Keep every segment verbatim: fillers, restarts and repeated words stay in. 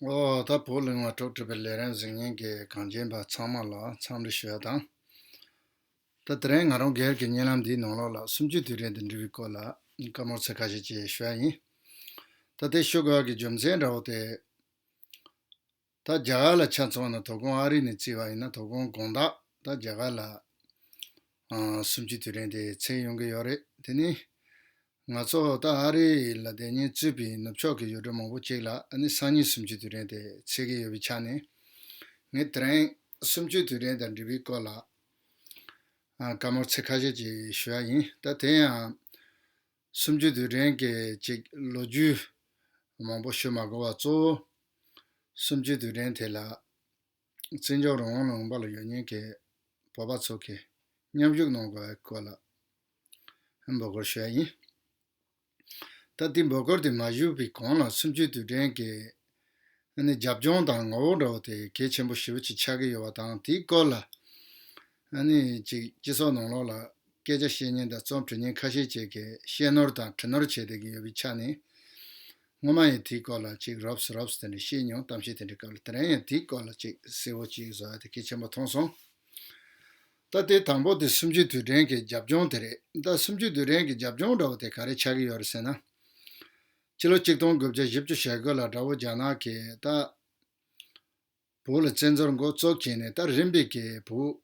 ཨོ་ད་བོད་གླིང་བ་དྲུག་གྲུབ་པའི་ལས་རིམ་གཟིགས་མཁན་གྱི་གངས་ཅན་པ་ཚང་མ་ལ་འཚམས་འདྲི་ཞུ་ཡ་དང་། ད་དེ་རིང་ང་རང་སྒེར་གྱི་བརྙན་ལམ་འདིའི་ནང་ལོགས་ལ་གསུམ་བཅུའི་དུས་དྲན་དང་འབྲེལ་བའི་སྐོར་ལ་བཀའ་མོལ་ཚིག་ཁ་ཤས་ཅིག་ཞུ་ཡ་ཡིན། ད་དེ་ཞུ་དགོས་ཡ་གི་རྒྱུ་མཚན་འདྲ་བོ་དེ། ད་རྒྱ་གར་ལ་ཆ་མཚོན་ན་དོ་དགོང་ཨ་རི་ནས་བརྩིས་པ་ཡིན་ན་དོ་དགོང་དགོང་དག་ད་རྒྱ་གར་ལ་ཨ་གསུམ་བཅུའི་དུས་དྲན་དེ་ཚེས་ཡོང་གི་ཡོད་རེད། དེ་ནི་ང་ཚོ་ད་ཨ་རི་ལ་བསྡད་མཁན་གཙོས་པའི་ནུབ་ཕྱོགས་ཀྱི་ཡུལ་གྲུ་མང་པོ་ཅིག་ལ་ཨ་ནི་སང་ཉིན་གསུམ་བཅུའི་དུས་དྲན་དེ་ཚེས་ཀྱི་ཡོད་པའི་ཆ་ནས། ངས་དེ་རིང་གསུམ་བཅུའི་དུས་དྲན་དང་འབྲེལ་བའི་སྐོར་ལ་ཨ་བཀའ་མོལ་ཚིག་ཁ་ཤས་ཅིག་ཞུ་ཡ་ཡིན། ད་དེ་ཡང་གསུམ་བཅུའི་དུས་དྲན་གྱི་ཅིག་ལོ་རྒྱུས་མང་པོ་ཞུ་མ་དགོས་པ་གཙོ་བོ། གསུམ་བཅུའི་དུས་དྲན་དེ་ལ་བཙན་བྱོལ་རང་དབང་ལུང་པ་ལ་ཡོད་མཁན་གྱི་བོད་པ་ཚོ་གིས་མཉམ་ཞུགས་གནང་དགོས་པའི་སྐོར་ལ་འབོད་སྐུལ་ཞུ་ཡ་ཡིན། ད་དེ་འབོད་སྐུལ་དེ་མ་ཞུས་པའི་གོང་ལ་གསུམ་བཅུའི་དུས་དྲན་གྱི་ཨ་ནི་རྒྱབ་ལྗོངས་དང་ངོ་བོ་འདྲ་བོ་དེ་གལ་ཆེན་པོ་ཞེ་པོ་ཅིག་ཆགས་ཀྱི་ཡོད་པ་དང་། དེའི་སྐོར་ལ་ཨ་ནི་ཅིག་སྤྱི་ཚོགས་ནང་ལོགས་ལ་སྐད་ཆ་བཤད་མཁན་དང་རྩོམ་འབྲི་མཁན་ཁ་ཤས་ཅིག་གིས་བཤད་ནོར་དང་བྲིས་ནོར་བྱས་བསྡད་ཀྱི་ཡོད་པའི་ཆ་ནས། སྔོན་མ་ཡང་དེའི་སྐོར་ལ་ཅིག་རོབ་ཙམ་རོབ་ཙམ་དེ་འདྲ་བཤད་མྱོང་། གཏམ་བཤད་དེ་འདྲའི་སྐབས་ལ། དེ་རིང་ཡང་དེའི་སྐོར་ལ་ཅིག་གསལ་བོ་ཅིག་བཟོ་ཡ་དེ་གལ་ཆེན་པོ་མཐོང་སོང་། ད་དེ་དང་པོ་དེ་གསུམ་བཅུའི་དུས་དྲན་གྱི་རྒྱབ་ལྗོངས་དེ་རེད། ད་གསུམ་བཅུའི་དུས་དྲན་གྱི་རྒྱབ་ལྗོངས་འདྲ་བོ་དེ་ག་རེ་ཆགས་ཀྱི་ཡོད་རེད་ཟེར་ན། ཕྱི་ལོ་ཆིག་སྟོང་དགུ་བརྒྱ་བཞི་བཅུ་ཞེ་དགུ་ལ་དགྲ་བོ་རྒྱ་ནག་གིས་ད་བོད་ལ་བཙན་འཛུལ་འགོ་བཙུགས་བྱས་ནས། ད་རིམ་པས་ཀྱིས་བོད་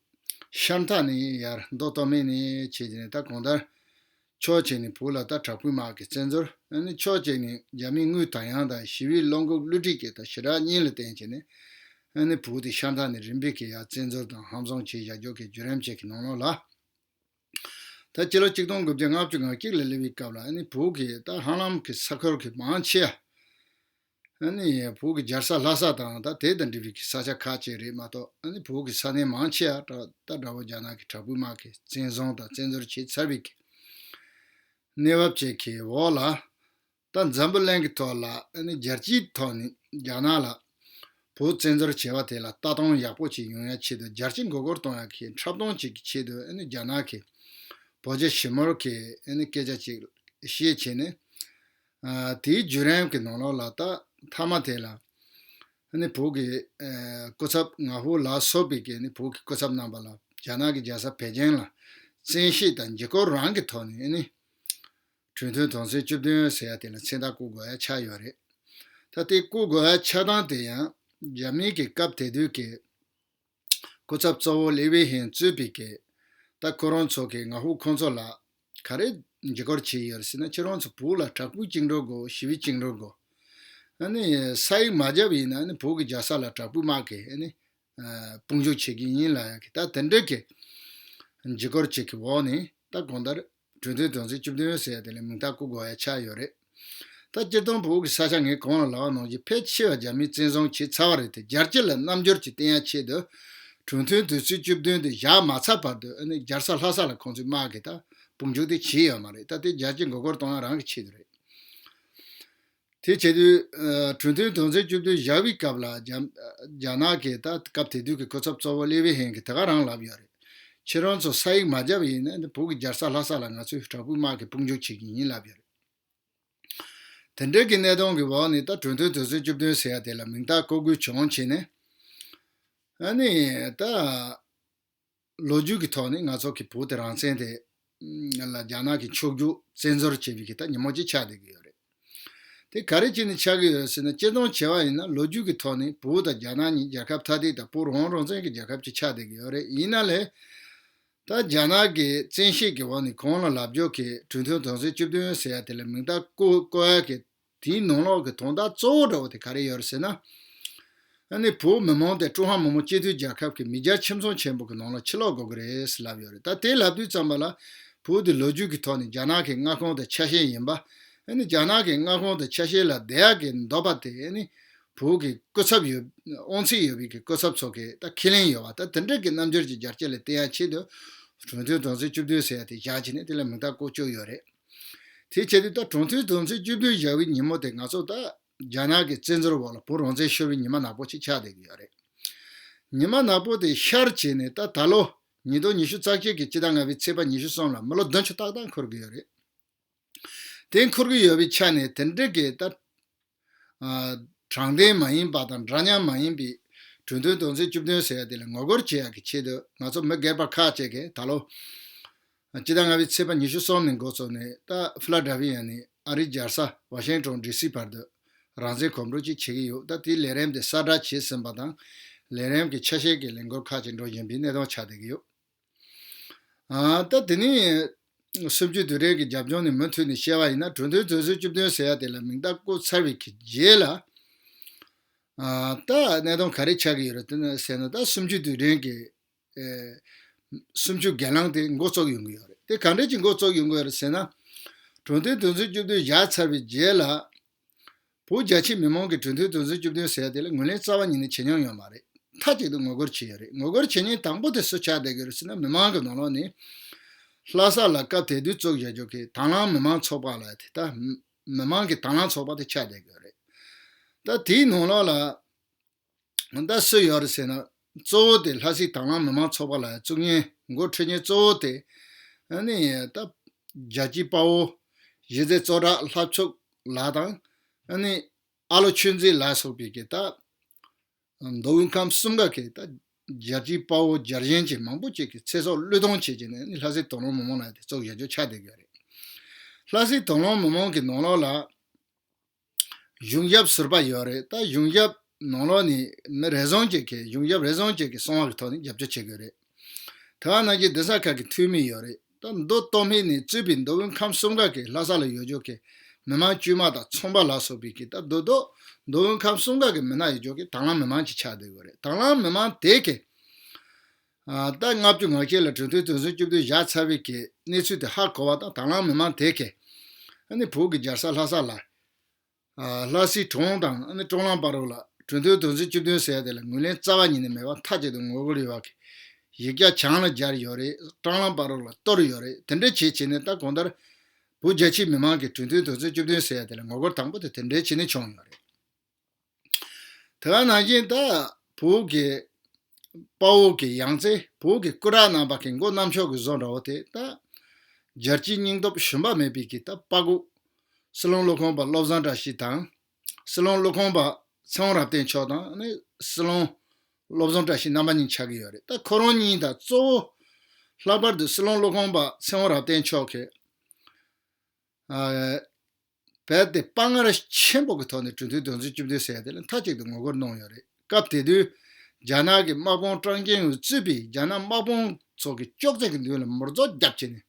ཤར་མཐའ་ནས་ཡར་མདོ་སྟོད་སྨད་ནས་བྱས་ནས། ད་གང་ལྟར་ཕྱོགས་གཅིག་ནས་བོད་ལ་ད་དྲག་པོའི་དམག་གིས་བཙན་འཛུལ། ཨ་ནི་ཕྱོགས་གཅིག་ནས་རྒྱ་མིའི་དངུལ་དང་ཡང་དང་ཞི་བའི་བློ་འགུག་བསླུ་བྲིད་ཀྱི་ད་ཞི་དྲག་གཉིས་ལ་བརྟེན་བྱས་ནས། ཨ་ནི་བོད་དེ་ཤར་མཐའ་ནས་རིམ་པས་ཀྱིས་ཡར་བཙན་འཛུལ་དང་ཧམ་བཟུང་བྱས་བཞག་རྒྱུ་གི་བརྒྱུད་རིམ་ཅིག་གི་ནང་ལོགས་ལ། ད་སྤྱི་ལོ་ཆིག་སྟོང་དགུ་བརྒྱ་ལྔ་བཅུ་ང་གཅིག་ལ་སླེབས་པའི་སྐབས་ལ། ཨ་ནི་བོད་ཀྱི་ད་ཧ་ལམ་གྱི་ས་ཁུལ་གྱི་མང་ཆེ་བ། ཨ་ནི་བོད་ཀྱི་རྒྱལ་ས་ལྷ་ས་དང་ད་དེ་དང་འབྲེལ་བའི་གི་ས་ཆ་ཁག་ཅིག་རེད་མ་གཏོགས། ཨ་ནི་བོད་ཀྱི་ས་གནས་མང་ཆེ་བ་ད་དགྲ་བོ་རྒྱ་ནག་གི་དྲག་པོའི་དམག་གིས་བཙན་བཟུང་དང་བཙན་འཛུལ་བྱས་ཚར་བའི་གི་གནས་བབ་ཅིག་གི་འོག་ལ། ད་འཛམ་བུ་གླིང་གི་ཐོག་ལ་ཨ་ནི་རྒྱལ་སྤྱིའི་ཐོག་ནས་རྒྱ་ནག་ལ་བོད་བཙན་འཛུལ་བྱས་པ་དེ་ལ་ལྟ་སྟངས་ཡག་པོ་ཅིག་ཡོང་ཡ་ཆེད་དུ། རྒྱལ་སྤྱི་མགོ་སྐོར་གཏོང་ཡ་གི་འཁྲབ་སྟོན་ཅིག་གི་ཆེད་དུ། ཨ་ནི་རྒྱ་ནག་གི་བོད་རྒྱ་ཞི་མོལ་གྱི་ཨ་ནི་སྐད་ཆ་ཅིག་བཤད་བྱས་ནས། ཨ་དེའི་བརྒྱུད་རིམ་གྱི་ནང་ལོགས་ལ་ད་མཐའ་མ་དེ་ལ་ཨ་ནི་བོད་ཀྱི་ཨ་སྐུ་ཚབ་ང་ཕོད་ལ་སོགས་པའི་གི་ཨ་ནི་བོད་ཀྱི་སྐུ་ཚབ་རྣམ་པ་ལ་རྒྱ་ནག་གི་རྒྱལ་ས་པེ་ཅིང་ལ་བཙན་ཤེད་དང་འཇིགས་སྐུལ་རང་གི་ཐོག་ནས་ཨ་ནི་གྲོས་མཐུན་དོན་ཚན་བཅུ་བདུན་ཟེར་ཡ་དེ་ལ་མཚན་རྟགས་བཀོད་དགོས་ཡ་ཆགས་ཡོད་རེད། ད་དེ་བཀོད་དགོས་ཡ་ཆགས་སྟངས་དེ་ཡང་རྒྱ་མིའི་གི་སྐབས་དེ་དུས་ཀྱི་སྐུ་ཚབ་གཙོ་བོ་ལི་ཝེ་ཧེང་གཙོས་པའི་གི་ད་ཁོ་རང་ཚོ་གི་ང་ཕོད་ཁོང་ཚོ་ལ་ག་རེ་འཇིགས་སྐུལ་བྱས་ཡོད་རེད་ཟེར་ན། ཁྱེད་རང་ཚོ་བོད་ལ་དྲག་པོའི་བཅིངས་འགྲོལ་དགོས། ཞི་བའི་བཅིངས་འགྲོལ་དགོས། ཨ་ནི་ས་ཡིག་མ་བརྒྱབ་པ་ཡིན་ན་ཨ་ནི་བོད་ཀྱི་རྒྱལ་ས་ལ་དྲག་པོའི་དམག་གིས་ཨ་ནི་ཨ་དཔུང་འཇུག་བྱེད་ཀྱི་ཡིན་ལབ་ཡ་གི་ད་དེ་འདྲ་གི་འཇིགས་སྐུལ་ཅིག་གི་འོག་ནས། ད་གང་ལྟར་གྲོས་མཐུན་དོན་ཚན་བཅུ་བདུན་ཟེར་ཡ་དེ་ལ་མིང་རྟགས་བཀོད་དགོས་ཡ་ཆགས་ཡོད་རེད། ད་སྤྱིར་བཏང་བོད་ཀྱི་ས་ཆ་ངས་གོང་ལ་ལབ་པ་ནང་བཞིན་ཕལ་ཆེ་བ་རྒྱ་མིས་བཙན་བཟུང་བྱས་ཚར་བ་རེད་དེ། རྒྱལ་སྤྱི་ལ་རྣམ་འགྱུར་ཅིག་བསྟན་ཡ་ཆེད་དུ་གྲོས་མཐུན་དོན་ཚན་བཅུ་བདུན་དེ་བཞག་མ་ཚར་བར་དུ་ཨ་ནི་རྒྱལ་ས་ལྷ་ས་ལ་ཁོང་ཚོའི་དམག་གིས་ད་དཔུང་འཇུག་དེ་བྱས་ཡོད་མ་རེད། ད་དེ་རྒྱལ་སྤྱི་མགོ་སྐོར་གཏོང་ཡ་རང་གི་ཆེད་དུ་རེད། དེ་བྱེད་དུས་ཨ་གྲོས་མཐུན་དོན་ཚན་བཅུ་བདུན་བཞག་པའི་སྐབས་ལ་རྒྱ་རྒྱ་ནག་གི་ད་སྐབས་དེ་དུས་ཀྱི་སྐུ་ཚབ་གཙོ་བོ་ལི་ཝེ་ཧེང་གིས་དེ་ག་རང་ལབ་ཡོད་རེད། ཁྱེད་རང་ཚོ་ས་ཡིག་མ་བརྒྱབ་པ་ཡིན་ན་བོད་ཀྱི་རྒྱལ་ས་ལྷ་ས་ལ་ང་ཚོས་དྲག་པོའི་དམག་གིས་དཔུང་འཇུག་བྱེད་ཀྱི་ཡིན་ལབ་ཡོད་རེད། དེ་འདྲའི་གི་གནད་དོན་གྱི་འོག་ནས་ད་གྲོས་མཐུན་དོན་ཚན་བཅུ་བདུན་ཟེར་ཡ་དེ་ལ་མིང་རྟགས་བཀོད་དགོས་བྱུང་བྱས་ནས། ཨ་ནི་ད་ལོ་རྒྱུས་ཀྱི་ཐོག་ནས་ང་ཚོ་གི་བོད་དེ་རང་བཙན་དེ་ལ་རྒྱ་ནག་གིས་འཕྱོག་རྒྱུ་བཙན་འཛུལ་བྱས་པའི་གི་ད་ཉིན་མོ་གཅིག་ཆགས་བསྡད་ཀྱི་ཡོད་རེད། དེ་ག་རེ་བྱས་ནས་ཆགས་ཀྱི་ཡོད་ཟེར་ན། སྤྱིར་བཏང་བྱས་པ་ཡིན་ན་ལོ་རྒྱུས་ཀྱི་ཐོག་ནས་བོད་དང་རྒྱ་ནག་གཉིས་རྒྱལ་ཁབ་ཐ་དད་དང་བོད་རང་དབང་རང་བཙན་གྱི་རྒྱལ་ཁབ་ཅིག་ཆགས་བསྡད་ཀྱི་ཡོད་རེད། ཡིན་ན་ལས། ད་རྒྱ་ནག་གི་བཙན་ཤེད་ཀྱི་འོག་ནས་གོང་ལ་ལབ་རྒྱུ་གི་གྲོས་མཐུན་དོན་ཚན་བཅུ་བདུན་ཟེར་ཡ་དེ་ལ་མིང་རྟགས་བཀོད་བཀོད་ཡ་གི་དེའི་ནང་ལོགས་ཀྱི་དོན་དག་གཙོ་བོ་འདྲ་བོ་དེ་ག་རེ་ཡོད་རེད་ཟེར་ན། ཨ་ནི་བོད་མི་མང་དེ་ཀྲུང་ཧྭ་མི་དམངས་སྤྱི་མཐུན་རྒྱལ་ཁབ་ཀྱི་མི་སྒེར་ཁྱིམ་ཚང་ཆེན་པོ་གི་ནང་ལ་ཕྱིར་ལོག་དགོས་ཀྱི་རེད་ཟེར་ལབ་ཡོད་རེད། ད་དེ་ལབ་དུས་ཙམ་པ་ལ་བོད་དེ་ལོ་རྒྱུས་ཀྱི་ཐོག་ནས་རྒྱ་ནག་གི་མངའ་ཁོངས་དང་ཆ་ཤས་ཡིན་པ། ཨ་ནི་རྒྱ་ནག་གི་མངའ་ཁོངས་དང་ཆ་ཤས་ལ་བསྡད་ཡ་གི་འདོད་པ་དེ་ཨ་ནི་བོད་ཀྱི་སྐུ་ཚབ་ཡོད། དབང་ཚད་ཡོད་པའི་གི་སྐུ་ཚབ་ཚོ་གིས་ད་ཁས་ལེན་ཡོད་པ། ད་དེ་འདྲ་གི་རྣམ་འགྱུར་གྱི་རྒྱ་སྐྱེད་ལ་བསྟན་ཡ་ཆེད་དུ་གྲོས་མཐུན་དོན་ཚན་བཅུ་བདུན་ཟེར་ཡ་དེ་བཞག་བྱས་ནས་དེ་ལ་མིང་རྟགས་བཀོད་བཅུག་ཡོད་རེད། དེ་བྱས་དུས་ད་གྲོས་མཐུན་དོན་ཚན་བཅུ་བདུན་བཞག་པའི་ཉིན་མོ་དེ་ང་ཚོ་ད་རྒྱ་ནག་གི་བཙན་འཛུལ་འོག་ལ་བོད་རང་བཙན་ཤོར་བའི་ཉི་མ་ནག་པོ་ཅིག་ཆགས་བསྡད་ཀྱི་ཡོད་རེད། ཉི་མ་ནག་པོ་དེ་ཤར་བྱས་ནས་ད་ད་ལོ་ཉིས་སྟོང་ཉི་ཤུ་རྩ་གཅིག་གི་སྤྱི་ཟླ་ལྔ་པའི་ཚེས་པ་ཉི་ཤུ་གསུམ་ལ་མི་ལོ་བདུན་ཅུ་ཏག་ཏག་འཁོར་གྱི་ཡོད་རེད། དེ་འཁོར་གྱི་ཡོད་པའི་ཆ་ནས་དེ་འདྲ་གི་ད་ཨ་ དྲང་བདེན་མ་ཡིན་པ་དང་འདྲ་མཉམ་མ་ཡིན་པའི་གྲོས་མཐུན་དོན་ཚན་བཅུ་བདུན་ཟེར་ཡ་དེ་ལ་ངོ་རྒོལ་བྱེད་ཡ་གི་ཆེད་དུ། ང་ཚོ་མི་སྒེར་པ་ཁག་ཅིག་གིས་ད་ལོ་སྤྱི་ཟླ་ལྔ་པའི་ཚེས་པ་ཉི་ཤུ་གསུམ་ནས་འགོ་བཙུགས་ནས། ད་ཕི་ལ་ཌེལ་ཕི་ཡ་ནས་ཨ་རིའི་རྒྱལ་ས་ཝ་ཤིང་ཊོན་ཌི་སི་བར་དུ་རང་བཙན་གོམ་བགྲོད་ཅིག་བྱེད་ཀྱི་ཡོད། ད་དེའི་ལས་རིམ་དེ་གསལ་བསྒྲགས་བྱས་ཟིན་པ་དང་། ལས་རིམ་གྱི་ཆ་ཤས་ཀྱི་ལས་འགུལ་ཁག་ཅིག་འགྲོ་བཞིན་པའི་གནས་སྟངས་ཆགས་བསྡད་ཀྱི་ཡོད། ཨ། ད་དེ་ནས་གསུམ་བཅུའི་དུས་དྲན་གྱི་རྒྱབ་ལྗོངས་ནས་མུ་མཐུད་ནས་བཤད་པ་ཡིན་ན། གྲོས་མཐུན་དོན་ཚན་བཅུ་བདུན་ཟེར་ཡ་དེ་ལ་མིང་རྟགས་བཀོད་ཚར་བའི་གི་རྗེས་ལ། ཨ། ད་གནད་དོན་ག་རེ་ཆགས་ཀྱི་ཡོད་རེད་ཟེར་ན། ད་གསུམ་བཅུའི་དུས་དྲན་གྱི་ཨེ། གསུམ་བཅུའི་སྒེར་ལངས་དེ་འགོ་བཙུགས་ཡོང་གི་ཡོད་རེད། དེ་ག་འདྲས་ཀྱི་འགོ་བཙུགས་ཡོང་གི་ཡོད་རེད་ཟེར་ན། གྲོས་མཐུན་དོན་ཚན་བཅུ་བདུན་བཞག་ཚར་བའི་རྗེས་ལ། བོད་རྒྱ་ཆེའི་མི་མང་གིས་གྲོས་མཐུན་དོན་ཚན་བཅུ་བདུན་ཟེར་ཡ་དེ་ལ་ངོས་ལེན་རྩ་བ་ཉིད་ནས་བྱེད་མྱོང་ཡོད་མ་རེད། མཐའ་གཅིག་ཏུ་ངོ་རྒོལ་བྱས་ཡོད་རེད། ངོ་རྒོལ་བྱེད་མཁན་དང་པོ་དེ་སུ་ཆགས་བསྡད་ཀྱི་ཡོད་རེད་ཟེར་ན། མི་མང་གི་ནང་ལོགས་ནས་ལྷ་ས་ལ་སྐབས་དེ་དུས་བཙུགས་བཞག་རྒྱུ་གི་དྭང་བླངས་མི་མང་ཚོགས་པ་ལ་དེ། ད་མི་མང་གི་དྭང་བླངས་ཚོགས་པ་དེ་ཆགས་བསྡད་ཀྱི་ཡོད་རེད། ད་དེའི་ནང་ལོགས་ལ་ད་སུ་ཡོད་རེད་ཟེར་ན། གཙོ་བོ་དེ་ལྷ་སའི་དྭང་བླངས་མི་མང་ཚོགས་པ་ལ་བཙུགས་མཁན། འགོ་ཁྲིད་མཁན་གཙོ་བོ་དེ་ཨ་ནི་ད་རྒྱལ་གཅེས་དཔའ་བོ་གཞིས་རྩེ་གཙོ་བདག་ལྷ་མཆོག་ལགས་དང་། ཨ་ནི་ཨ་ལོ་ཆོས་འཛིན་ལ་སོགས་པའི་གི་ད་མདོ་དབུས་ཁམས་གསུམ་ཀ་གི་ད་རྒྱལ་གཅེས་དཔའ་བོ་རྒྱལ་ཞེན་ཅན་མང་པོ་ཅིག་གི་ཚེ་སྲོག་བློས་གཏོང་བྱས་བྱས་ནས། ཨ་ནི་ལྷ་སའི་དྭང་བླངས་མི་མང་ལ་དེ་བཙུགས་བཞག་རྒྱུ་ཆགས་བསྡད་ཀྱི་ཡོད་རེད། ལྷ་སའི་དྭང་བླངས་མི་མང་གི་ནང་ལོགས་ལ་གཞུང་ཞབས་ཟུར་པ་ཡོད་རེད། ད་གཞུང་ཞབས་ནང་ལོགས་ནས་མི་རེ་ཟུང་ཅིག་གིས། གཞུང་ཞབས་རེ་ཟུང་ཅིག་གིས་གསང་བ་གི་ཐོག་ནས་རྒྱབ་སྐྱོར་བྱེད་ཀྱི་ཡོད་རེད། དེ་ག་ནང་བཞིན་གདན་ས་ཁག་གི་འཐུས་མི་ཡོད་རེད། ད་མདོ་སྟོད་སྨད་ནས་གཙོས་པའི་མདོ་དབུས་ཁམས་གསུམ་ཀ་གི་ལྷ་ས་ལ་ཡོད་རྒྱུ་གི་མི་མང་དཀྱུས་མ་དང་ཚོང་པ་ལ་སོགས་པའི་གི། ད་རྡོག་རྡོག་མདོ་དབུས་ཁམས་གསུམ་ཀ་གི་མི་སྣ་ཡོད་རྒྱུ་གི་དྭང་བླངས་མི་མང་ཅིག་ཆགས་བསྡད་ཡོད་རེད། དྭང་བླངས་མི་མང་དེ་གི། ཨ། ད་ལྔ་བཅུ་ང་བརྒྱད་ལ་གྲོས་མཐུན་དོན་ཚན་བཅུ་བདུན་བཞག་ཚར་བའི་གི་གནས་ཚུལ་དེ་ཧ་གོ་བ་དང་། དྭང་བླངས་མི་མང་དེ་གིས་ཨ་ནི་བོད་ཀྱི་རྒྱལ་ས་ལྷ་ས་ལ། ཨ། ལྷ་སའི་གྲོང་དང་ཨ་ནི་སྤྲང་ལམ་བར་རོ་ལ་གྲོས་མཐུན་དོན་ཚན་བཅུ་བདུན་ཟེར་ཡ་དེ་ལ་ངོས་ལེན་རྩ་བ་ཉིད་ནས་མེད་པར་མཐའ་གཅིག་ཏུ་ངོ་རྒོལ་ཡོད་པ་གི་ཡིག་ཆ་གྱང་ལ་སྦྱར་ཡོད་རེད། སྤྲང་ལམ་བར་རོ་ལ་གཏོར་ཡོད་རེད། དེ་འདྲ་བྱས་བྱས་ནས། ད་གང་ལྟར་བོད་རྒྱ་ཆེའི་མི་མང་གིས་གྲོས་མཐུན་དོན་ཚན་བཅུ་བདུན་ཟེར་ཡ་དེ་ལ་ངོ་རྒོལ་དང་པོ་དེ་དེ་འདྲ་བྱས་ནས་བྱུང་ཡོད་རེད། དེ་ག་ནང་བཞིན་ད་བོད་ཀྱི་དཔའ་བོ་གི་ཡང་རྩེ། བོད་ཀྱི་སྐུ་དྲག་རྣམ་པ་གི་མགོ་བསྣམས་ཕྱོགས་ཀྱི་བཟོ་འདྲ་བོ་དེ། ད་རྒྱལ་གཅེས་སྙིང་སྟོབས་ཞུམ་པ་མེད་པའི་གི་ད་དཔའ་རྒོད་སྲིད་བློན་སློབ་དཔོན་པ་བློ་བཟང་བཀྲ་ཤིས་དང་། སྲིད་བློན་སློབ་དཔོན་པ་ཚེ་དབང་རབ་བརྟན་མཆོག་དང་། ཨ་ནི་སྲིད་བློན་བློ་བཟང་བཀྲ་ཤིས་རྣམ་པ་གཉིས་ཆགས་ཀྱི་ཡོད་རེད། ད་ཁོ་རང་གཉིས་དང་གཙོ་བོ་ལྷག་པར་དུ་སྲིད་བློན་སློབ་དཔོན་པ་ཚེ་དབང་རབ་བརྟན་མཆོག་གིས། ཨ། རྦད་དེ་དཔའ་ངར་ཆེན་པོ་གི་ཐོག་ནས་གྲོས་མཐུན་དོན་ཚན་བཅུ་བདུན་ཟེར་ཡ་དེ་ལ་མཐའ་གཅིག་ཏུ་ངོ་རྒོལ་གནང་ཡོད་རེད། སྐབས་དེ་དུས་རྒྱ་ནག་གི་དམག་དཔུང་ཀྲང་ཅིན་ཝུ་གཙོས་པའི་རྒྱ་ནག་དམག་དཔུང་ཚོ་གིས་ཅོག་ཙེ་གི་མདུན་ལ་མུར་རྫོགས་བརྒྱབ་བྱས་ནས།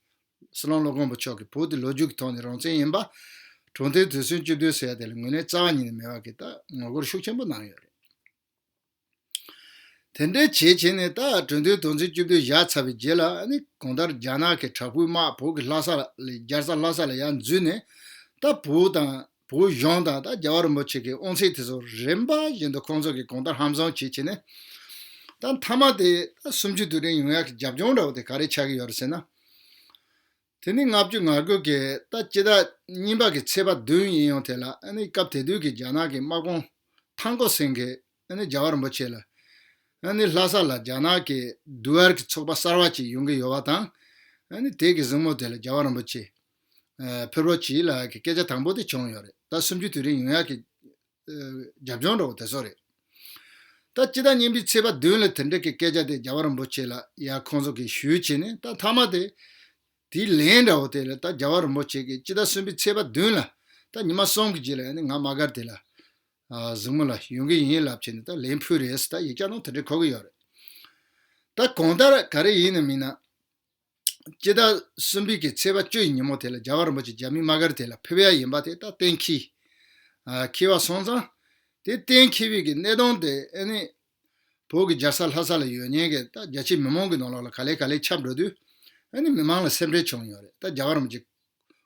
སྲིད་བློན་སློབ་དཔོན་པོ་མཆོག་གིས་བོད་དེ་ལོ་རྒྱུས་ཀྱི་ཐོག་ནས་རང་བཙན་ཡིན་པ། གྲོས་མཐུན་དོན་ཚན་བཅུ་བདུན་ཟེར་ཡ་དེ་ལ་ངོས་ལེན་རྩ་བ་ཉིད་ནས་མེད་པ་གི་ད་ངོ་རྒོལ་ཤུགས་ཆེན་པོ་གནང་ཡོད་རེད། དེ་འདྲའི་བྱས་བྱས་ནས། ད་གྲོས་མཐུན་དོན་ཚན་བཅུ་བདུན་བཞག་ཚར་བའི་རྗེས་ལ། ཨ་ནི་གང་ལྟར་རྒྱ་ནག་གི་དྲག་པོའི་དམག་བོད་ཀྱི་ལྷ་ས་ལ། རྒྱལ་ས་ལྷ་ས་ལ་ཡར་འཛུལ་ནས། ད་བོད་དང་། བོད་གཞུང་དང་། ད་རྒྱལ་བ་རིན་པོ་ཆེ་གི་དབང་ཚད་དེ་ཚོ་རིམ་པ་བཞིན་དུ་ཁོང་ཚོ་གིས་གང་ལྟར་ཧམ་བཟུང་བྱས་བྱས་ནས། ད་མཐའ་མ་དེ་ད་གསུམ་བཅུའི་དུས་དྲན་ཡོང་ཡག་གི་རྒྱབ་ལྗོངས་འདྲ་བོ་དེ་ག་རེ་ཆགས་ཀྱི་ཡོད་རེད་ཟེར་ན། དེ་ནི་ལྔ་བཅུ་ང་དགུ་གི་ད་སྤྱི་ཟླ་གཉིས་པ་གི་ཚེས་པ་བདུན་ཡིན་ཡང་། དེ་ལ་ཨ་ནི་སྐབས་དེ་དུས་ཀྱི་རྒྱ་ནག་གི་དམག་དཔུང་ཐང་ཀོ་སེང་གིས་ཨ་ནི་རྒྱལ་བ་རིན་པོ་ཆེ་ལ། ཨ་ནི་ལྷ་ས་ལ་རྒྱ་ནག་གི་དུ་ཝར་གྱི་ཚོགས་པ་གསར་བ་ཅིག་ཡོང་གི་ཡོད་པ་དང་། ཨ་ནི་དེ་གི་གཟིགས་མོ་དེ་ལ་རྒྱལ་བ་རིན་པོ་ཆེ། ཨ། ཕེབས་རོགས་གྱིས་ལབ་ཀྱི་སྐད་ཆ་དང་པོ་དེ་བྱུང་ཡོད་རེད། ད་གསུམ་བཅུའི་དུས་དྲན་ཡོང་ཡག་གི། ཨ། རྒྱབ་ལྗོངས་འདྲ་བོ་དེ་ཚོ་རེད། ད་སྤྱི་ཟླ་གཉིས་པའི་ཚེས་པ་བདུན་ལ་དེ་འདྲ་གི་སྐད་ཆ་དེ་རྒྱལ་བ་རིན་པོ་ཆེ་ལ་ཡར་ཁོང་ཚོ་གིས་ཞུས་བྱས་ནས། ད་མཐའ་མ་དེ། དེའི་ལན་འདྲ་བོ་དེ་ལ་ད་རྒྱལ་བ་རིན་པོ་ཆེ་གིས་སྤྱི་ཟླ་གསུམ་པའི་ཚེས་པ་བདུན་ལ། ད་ཉི་མ་གསུམ་གྱི་རྗེས་ལ་ཨ་ནི་ང་དམག་སྒར་དེ་ལ། ཨ། གཟིགས་མོ་ལ་ཡོང་གི་ཡིན་ལབ་བྱས་ནས་ད་ལན་ཕུལ་རེད་ཟེར། ད་ཡིག་ཆ་ནང་དེ་འདྲ་གོ་གི་ཡོད་རེད། ད་གང་ལྟར་ག་རེ་ཡིན་ནའི་མིན་ན། སྤྱི་ཟླ་གསུམ་པའི་གི་ཚེས་པ་བཅུ་ཡི་ཉིན་མོ་དེ་ལ་རྒྱལ་བ་རིན་པོ་ཆེ་རྒྱ་མིའི་དམག་སྒར་དེ་ལ་ཕེབས་ཡ་ཡིན་པ་དེ་ད་གཏན་འཁེལ། ཨ། འཁེལ་བ་སོང་ཙང་། དེ་གཏན་འཁེལ་བའི་གི་གནད་དོན་དེ་ཨ་ནི་བོད་ཀྱི་རྒྱལ་ས་ལྷ་ས་ལ་ཡོད་མཁན་གྱི་ད་རྒྱ་ཆེའི་མི་མང་གི་ནང་ལོགས་ལ་ག་ལེ་ག་ལེ་ཁྱབ་འགྲོ་དུས། ཨ་ནི་མི་མང་ལ་སེམས་ཁྲལ་བྱུང་ཡོད་རེད། ད་རྒྱལ་བ་རིན་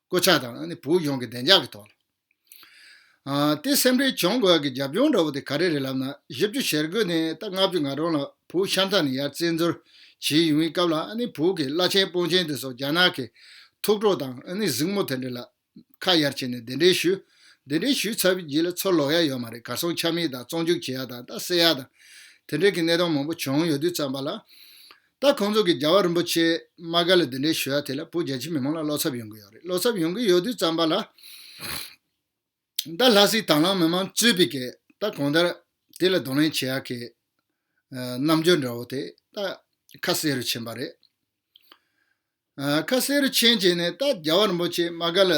པོ་ཆེ་སྐུ་ཕྱྭ་དང་ཨ་ནི་བོད་གཞུང་གི་བདེ་འཇགས་ཀྱི་ཐོག་ལ། ཨ། དེ་སེམས་ཁྲལ་བྱུང་དགོས་ཀྱི་རྒྱབ་ལྗོངས་འདྲ་བོ་དེ་ག་རེ་རེད་ལབ་ན། བཞི་བཅུ་ཞེ་དགུ་ནས་ད་ལྔ་བཅུ་ང་དྲུག་ལ་བོད་ཤམ་ཐབས་ནས་ཡར་བཙན་འཛུལ་བྱས་ཡོང་བའི་སྐབས་ལ། ཨ་ནི་བོད་ཀྱི་བླ་ཆེན་དཔོན་ཆེན་དེ་ཚོ་རྒྱ་ནག་གི་ཐུགས་སྤྲོ་དང་ཨ་ནི་གཟིགས་མོ་དེ་འདྲ་ལ་ཁ་གཡར་བྱས་ནས་གདན་འདྲེན་ཞུས། གདན་འདྲེན་ཞུས་ཚར་བའི་རྗེས་ལ་ཚུར་ལོག་ཡ་ཡོད་མ་རེད། གར་སོང་ཆ་མེད་དང་བཙོན་འཇུག་བྱེད་ཡ་དང་། ད་བསད་ཡ་དང་དེ་འདྲའི་གི་གནད་དོན་མང་པོ་བྱུང་ཡོད་དུས་ཙམ་པ་ལ། ད་ཁོང་ཚོ་གིས་རྒྱལ་བ་རིན་པོ་ཆེ་དམག་སྒར་ལ་གདན་འདྲེན་ཞུ་ཡ་དེ་ལ་བོད་རྒྱ་ཆེ་མི་མང་ལ་བློ་འཚབ་ཡོང་གི་ཡོད་རེད། བློ་འཚབ་ཡོང་གི་ཡོད་དུས་ཙམ་པ་ལ། ད་ལྷ་སའི་དྭང་བླངས་མི་མང་གཙོས་པའི་གི་ ད་གང་ལྟར་དེ་ལ་གདོང་ལེན་བྱེད་ཡག་གི་ཨ་རྣམ་འགྱུར་འདྲ་བོ་དེ་ད་ཁ་གསལ་རུ་ཕྱིན་པ་རེད། ཨ་ཁ་གསལ་རུ་ཕྱིན་བྱས་ནས་ད་རྒྱལ་བ་རིན་པོ་ཆེ་མ་ག་ལ་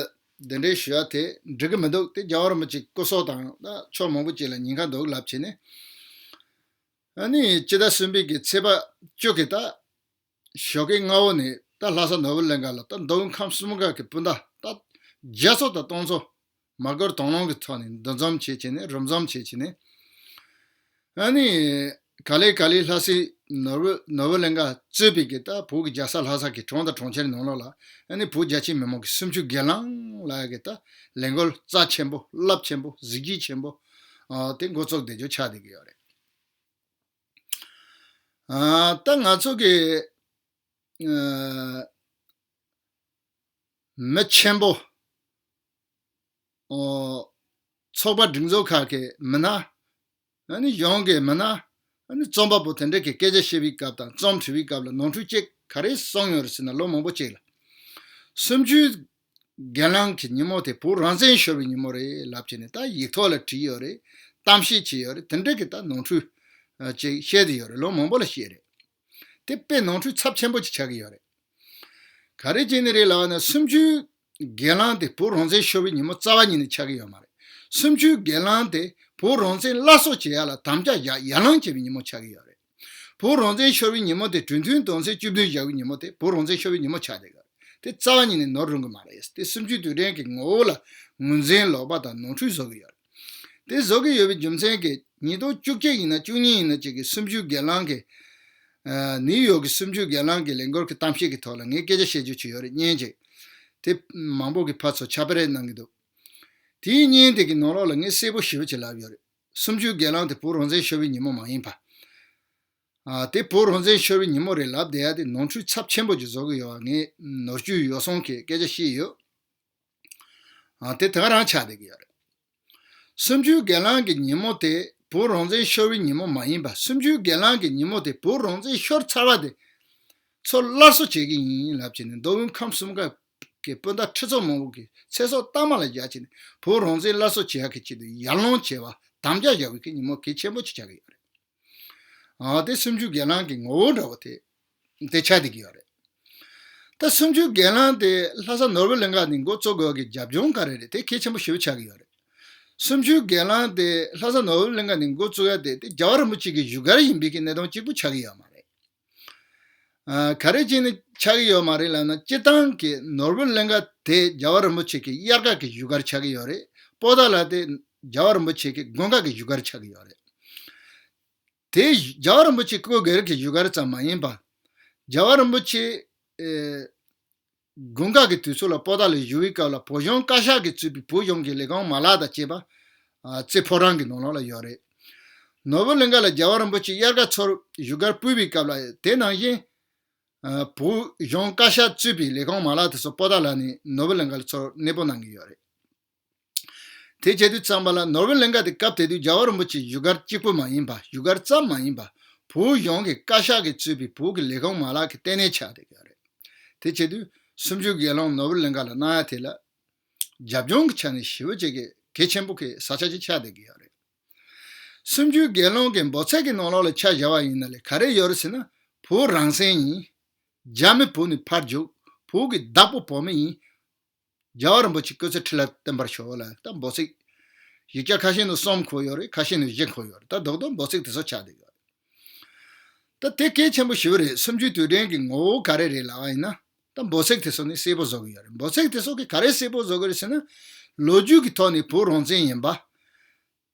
འདི་འདྲའི་ཞུ་ཡག་དེ་འགྲིག་གི་མི་འདུག་དེ་རྒྱལ་བ་རིན་པོ་ཆེ་སྐུ་སྲོག་དང་ད་ཕྱོགས་མང་པོ་ཅིག་ལ་ཉེན་ཁ་འདུག་ལབ་བྱས་ནས། ཨ་ནི་སྤྱི་ཟླ་གསུམ་པའི་གི་ཚེས་པ་བཅུ་གི་ད་ཞོགས་ཀའི་སྔ་བོ་ནས་ད་ལྷ་ས་ནོར་བུ་གླིང་ག་ལ་ད་མདོ་དབུས་ཁམས་གསུམ་ཀ་གི་སྤུན་ཟླ་ད་བརྒྱ་ཚོ་དང་སྟོང་ཚོ་མ་སྐུལ་དང་བླངས་ཀྱི་ཐོག་ནས་འདུ་འཛོམས་བྱེད་བྱས་ནས་རུབ་འཛོམས་བྱེད་བྱས་ནས། ཨ་ནི་ག་ལེ་ག་ལེ་ལྷ་སའི་ནོར་བུ་ནོར་བུ་གླིང་ག་གཙོས་པའི་གི་ད་བོད་ཀྱི་རྒྱལ་ས་ལྷ་ས་གི་གྲོང་དང་གྲོང་ཁྱེར་ནང་ལོགས་ལ་ཨ་ནི་བོད་རྒྱ་ཆེ་མི་མང་གི་གསུམ་བཅུའི་སྒེར་ལངས་ལབ་ཡག་གི་ད་ལས་འགུལ་རྩ་ཆེན་པོ་རླབས་ཆེན་པོ་གཟི་བརྗིད་ཆེན་པོ་ཨ་དེ་འགོ་བཙུགས་བསྡད་རྒྱུ་ཆགས་བསྡད་ཀྱི་ཡོད་རེད། ཨ་ད་ང་ཚོ་གི་ཨ་མི་ཆེན་པོ་ཨོ་ཚོགས་པ་སྒྲིག་འཛུགས་ཁག་གི་མི་སྣ་ཨ་ནི་གཞུང་གི་མི་སྣ་ཨ་ནི་རྩོམ་པ་པོ་དེ་འདྲ་གི་སྐད་ཆ་བཤད་པའི་སྐབས་དང་རྩོམ་འབྲི་བའི་སྐབས་ལ་ནོར་འཁྲུལ་ཅིག་ག་རེ་སོང་ཡོད་རེད་ཟེར་ན་ལོ་མང་པོ་ཅིག་ལ་གསུམ་བཅུའི་སྒེར་ལངས་ཀྱི་ཉིན་མོ་དེ་བོད་རང་བཙན་ཤོར་བའི་ཉིན་མོ་རེད་ལབ་བྱས་ནས་ད་ཡིག་ཐོག་ལ་བྲིས་ཡོད་རེད། གཏམ་བཤད་བྱས་ཡོད་རེད། དེ་འདྲ་གི་ད་ནོར་འཁྲུལ་ཅིག་བཤད་དེ་ཡོད་རེད། ལོ་མང་པོ་ལ་བཤད་རེད། དེ་དཔེ་ནོར་འཁྲུལ་ཚབས་ཆེན་པོ་ཅིག་ཆགས་ཀྱི་ཡོད་རེད། ག་རེ་བྱས་ནས་རེད་ལབ་ན་གསུམ་བཅུའི་སྒེར་ལངས་དེ་བོད་རང་བཙན་ཤོར་བའི་ཉིན་མོ་རྩ་བ་ཉིད་ནས་ཆགས་ཀྱི་ཡོད་མ་རེད། གསུམ་བཅུའི་སྒེར་ལངས་དེ་བོད་རང་བཙན་སླར་གསོ་བྱེད་ཡག་ལ་དམ་བཅའ་ཡ་ཡར་ལངས་བྱས་པའི་ཉིན་མོ་ཆགས་ཀྱི་ཡོད་རེད། བོད་རང་བཙན་ཤོར་བའི་ཉིན་མོ་དེ་གྲོས་མཐུན་དོན་ཚན་བཅུ་བདུན་བཞག་པའི་ཉིན་མོ་དེ་བོད་རང་བཙན་ཤོར་བའི་ཉིན་མོ་ཆགས་བསྡད་ཡོད་རེད། དེ་རྩ་བ་ཉིད་ནས་ནོར་རུང་གི་མ་རེད། དེ་གསུམ་བཅུའི་དུས་དྲན་གྱི་ངོ་བོ་ལ་ངོས་འཛིན་ལོག་པ་དང་ནོར་འཁྲུལ་བཟོ་གི་ཡོད་རེད། དེ་བཟོ་གི་ཡོད་པའི་རྒྱུ་མཚན་གྱིས་ཉིས་སྟོང་བཅུ་གཅིག་ཡིན་ན་བཅུ་གཉིས་ཡིན་ན་གཅིག་གི་གསུམ་བཅུའི་སྒེར་ལངས་ཀྱི་ཨ་ནིའུ་ཡོག་གི་གསུམ་བཅུའི་སྒེར་ལངས་ཀྱི་ལས་འགུལ་གྱི་གཏམ་བཤད་ཀྱི་ཐོག་ལ་ངས་སྐད་ཆ་བཤད་རྒྱུ་ཅིག་ཡོད་རེད། བརྙན་ཅིག་དེ་མང་པོ་གི་ཕར་ཚུར་ཁྱབ་སྤེལ་གནང་གི་འདུག་དེའི་བརྙན་དེ་གི་ནང་ལོགས་ལ་ངས་གསལ་པོ་ཞེ་པོ་ཅིག་ལབ་ཡོད་རེད། གསུམ་བཅུའི་སྒེར་ལངས་དེ་བོད་རང་བཙན་ཤོར་བའི་ཉིན་མོ་མ་ཡིན་པ། ཨ་དེ་བོད་རང་བཙན་ཤོར་བའི་ཉིན་མོ་རེད་ལབ་བསྡད་ཡ་དེ་ནོར་འཁྲུལ་ཚབས་ཆེན་པོ་ཅིག་བཟོ་གི་ཡོད་པ་ངས་ནོར་བཅུད་ཡོ་བསྲང་གི་སྐད་ཆ་བཤད་ཡོད། ཨ་དེ་དེ་ག་རང་ཆགས་བསྡད་ཀྱི་ཡོད་རེད། གསུམ་བཅུའི་སྒེར་ལངས་ཀྱི་ཉིན་མོ་དེ་བོད་རང་བཙན་ཤོར་བའི་ཉིན་མོ་མ་ཡིན་པ། གསུམ་བཅུའི་སྒེར་ལངས་ཀྱི་ཉིན་མོ་དེ་བོད་རང་བཙན་ཤོར་ཚར་བ་དེ་ཚོ་སླར་གསོ་བྱེད་ཀྱི་ཡིན་ལབ་བྱས་ནས་མདོ་དབུས་ཁམས་གསུམ་ཀ་གི་སྤུན་ཟླ་ཁྲི་ཚོ་མང་པོ་གི་ཚེ་སྲོག་གཏའ་མ་ལ་བཞག་བྱས་ནས་བོད་རང་བཙན་སླར་གསོ་བྱེད་ཡག་གི་ཆེད་དུ་ཡར་ལངས་བྱས་པ་དམ་བཅའ་བཞག་པའི་གི་ཉིན་མོ་གལ་ཆེན་པོ་ཅིག་ཆགས་ཀྱི་ཡོད་རེད། ཨ་དེ་གསུམ་བཅུའི་སྒེར་ལངས་ཀྱི་ངོ་བོ་འདྲ་བོ་དེ་དེ་ཆགས་བསྡད་ཀྱི་ཡོད་རེད། ད་གསུམ་བཅུའི་སྒེར་ལངས་དེ་ལྷ་ས་ནོར་བུ་གླིང་ག་ནས་འགོ་བཙུགས་དགོས་ཀྱི་རྒྱབ་ལྗོངས་ག་རེ་རེད། དེ་གལ་ཆེན་པོ་ཞེ་པོ་ཆགས་ཀྱི་ཡོད་རེད། གསུམ་བཅུའི་སྒེར་ལངས་དེ་ལྷ་ས་ནོར་བུ་གླིང་ག་ནས་འགོ་བཙུགས་ཡ་དེ་དེ་རྒྱལ་བ་རིན་པོ་ཆེ་གི་བཞུགས་སྒར་ཡིན་པའི་གི་གནས་སྟངས་གཅིག་པུ་ཆགས་ཀྱི་ཡོད་མ་རེད། ཨ་ག་རེ་བྱས་ནས་ཆགས་ཀྱི་ཡོད་མ་རེད་ལབ་ན་སྤྱིར་བཏང་གི་ནོར་བུ་གླིང་ག་དེ་རྒྱལ་བ་རིན་པོ་ཆེ་གི་དབྱར་ཁ་གི་བཞུགས་སྒར་ཆགས་ཀྱི་ཡོད་རེད། པོ་ཏཱ་ལ་དེ་རྒྱལ་བ་རིན་པོ་ཆེ་གི་དགུན་ཁ་གི་བཞུགས་སྒར་ཆགས་ཀྱི་ཡོད་རེད། དེ་རྒྱལ་བ་རིན་པོ་ཆེ་སྐུ་སྒེར་གྱི་བཞུགས་སྒར་ཙམ་མ་ཡིན་པ། རྒྱལ་བ་རིན་པོ་ཆེ་ཨེ་དགུན་ཁ་གི་དུས་ཚོད་ལ་པོ་ཏཱ་ལ་བཞུགས་པའི་སྐབས་ལ་བོད་གཞུང་བཀའ་ཤག་གིས་གཙོས་པའི་བོད་གཞུང་གི་ལས་ཁུངས་མ་ལག་དང་བཅས་པ་ཨ་རྩེ་ཕོ་བྲང་གི་ནང་ལོགས་ལ་ཡོད་རེད། ནོར་བུ་གླིང་ག་ལ་རྒྱལ་བ་རིན་པོ་ཆེ་དབྱར་ཁ་ཚུར་བཞུགས་སྒར་ཕུད་པའི་སྐབས་ལ་དེ་ནང་བཞིན་ཨ་བོད་གཞུང་བཀའ་ཤག་གཙོས་པའི་ལས་ཁུངས་མ་ལག་དེ་ཚོ་པོ་ཏཱ་ལ་ནས་ནོར་བུ་གླིང་ག་ལ་ཚུར་གནས་སྤོ་གནང་གི་ཡོད་རེད། དེ་བྱེད་དུས་ཙམ་པ་ལ་ནོར་བུ་གླིང་ག་དེ་སྐབས་དེ་དུས་རྒྱལ་བ་རིན་པོ་ཆེའི་བཞུགས་སྒར་གཅིག་པུ་མ་ཡིན་པ། བཞུགས་སྒར་ཙམ་མ་ཡིན་པ། བོད་གཞུང་གི་བཀའ་ཤག་གིས་གཙོས་པའི་བོད་ཀྱི་ལས་ཁུངས་མ་ལག་གི་ལྟེ་གནས་ཆགས་བསྡད་ཀྱི་ཡོད་རེད། དེ་བྱེད་དུས་གསུམ་བཅུའི་སྒེར་ལངས་ནོར་བུ་གླིང་ག་ལ་གནང་ཡ་དེ་ལ་རྒྱབ་ལྗོངས་ཀྱི་ཆ་ནས་ཞེ་པོ་ཅིག་གི་གལ་ཆེན་པོ་གི་ས་ཆ་ཅིག་ཆགས་བསྡད་ཀྱི་ཡོད་རེད། གསུམ་བཅུའི་སྒེར་ལངས་ཀྱི་འབོད་ཚིག་གི་ནང་ལོགས་ལ་ཆ་བཞག་པ་ཡིན་ན་ལས་ག་རེ་ཡོད་རེད་ཟེར་ན། བོད་རང་བཙན་ཡིན། རྒྱ་མི་བོད་ནས་ཕར་རྒྱུགས། བོད་ཀྱི་བདག་པོ་བོད་མི་ཡིན། རྒྱལ་བ་རིན་པོ་ཆེ་སྐུ་ཚེ་ཁྲི་ལ་བརྟན་པར་ཤོག་ལ་ད་འབོད་ཚིག་ཡིག་ཆ་ཁ་ཤས་ནང་གསུམ་འཁོད་ཡོད་རེད། ཁ་ཤས་ནང་བཞི་འཁོད་ཡོད་རེད། ད་རྡོག་རྡོག་འབོད་ཚིག་དེ་ཚོ་ཆགས་བསྡད་ཡོད་རེད། ད་དེ་གལ་ཆེན་པོ་ཞེ་པོ་རེད། གསུམ་བཅུའི་དུས་དྲན་གྱི་ངོ་བོ་ག་རེ་རེད་ལབ་པ་ཡིན་ན། ད་འབོད་ཚིག་དེ་ཚོ་ནི་གསལ་པོ་བཟོ་གི་ཡོད་རེད། འབོད་ཚིག་དེ་ཚོ་གིས་ག་རེ་གསལ་པོ་བཟོ་གི་རེད་ཟེར་ན། ལོ་རྒྱུས་ཀྱི་ཐོག་ནས་བོད་རང་བཙན་ཡིན་པ།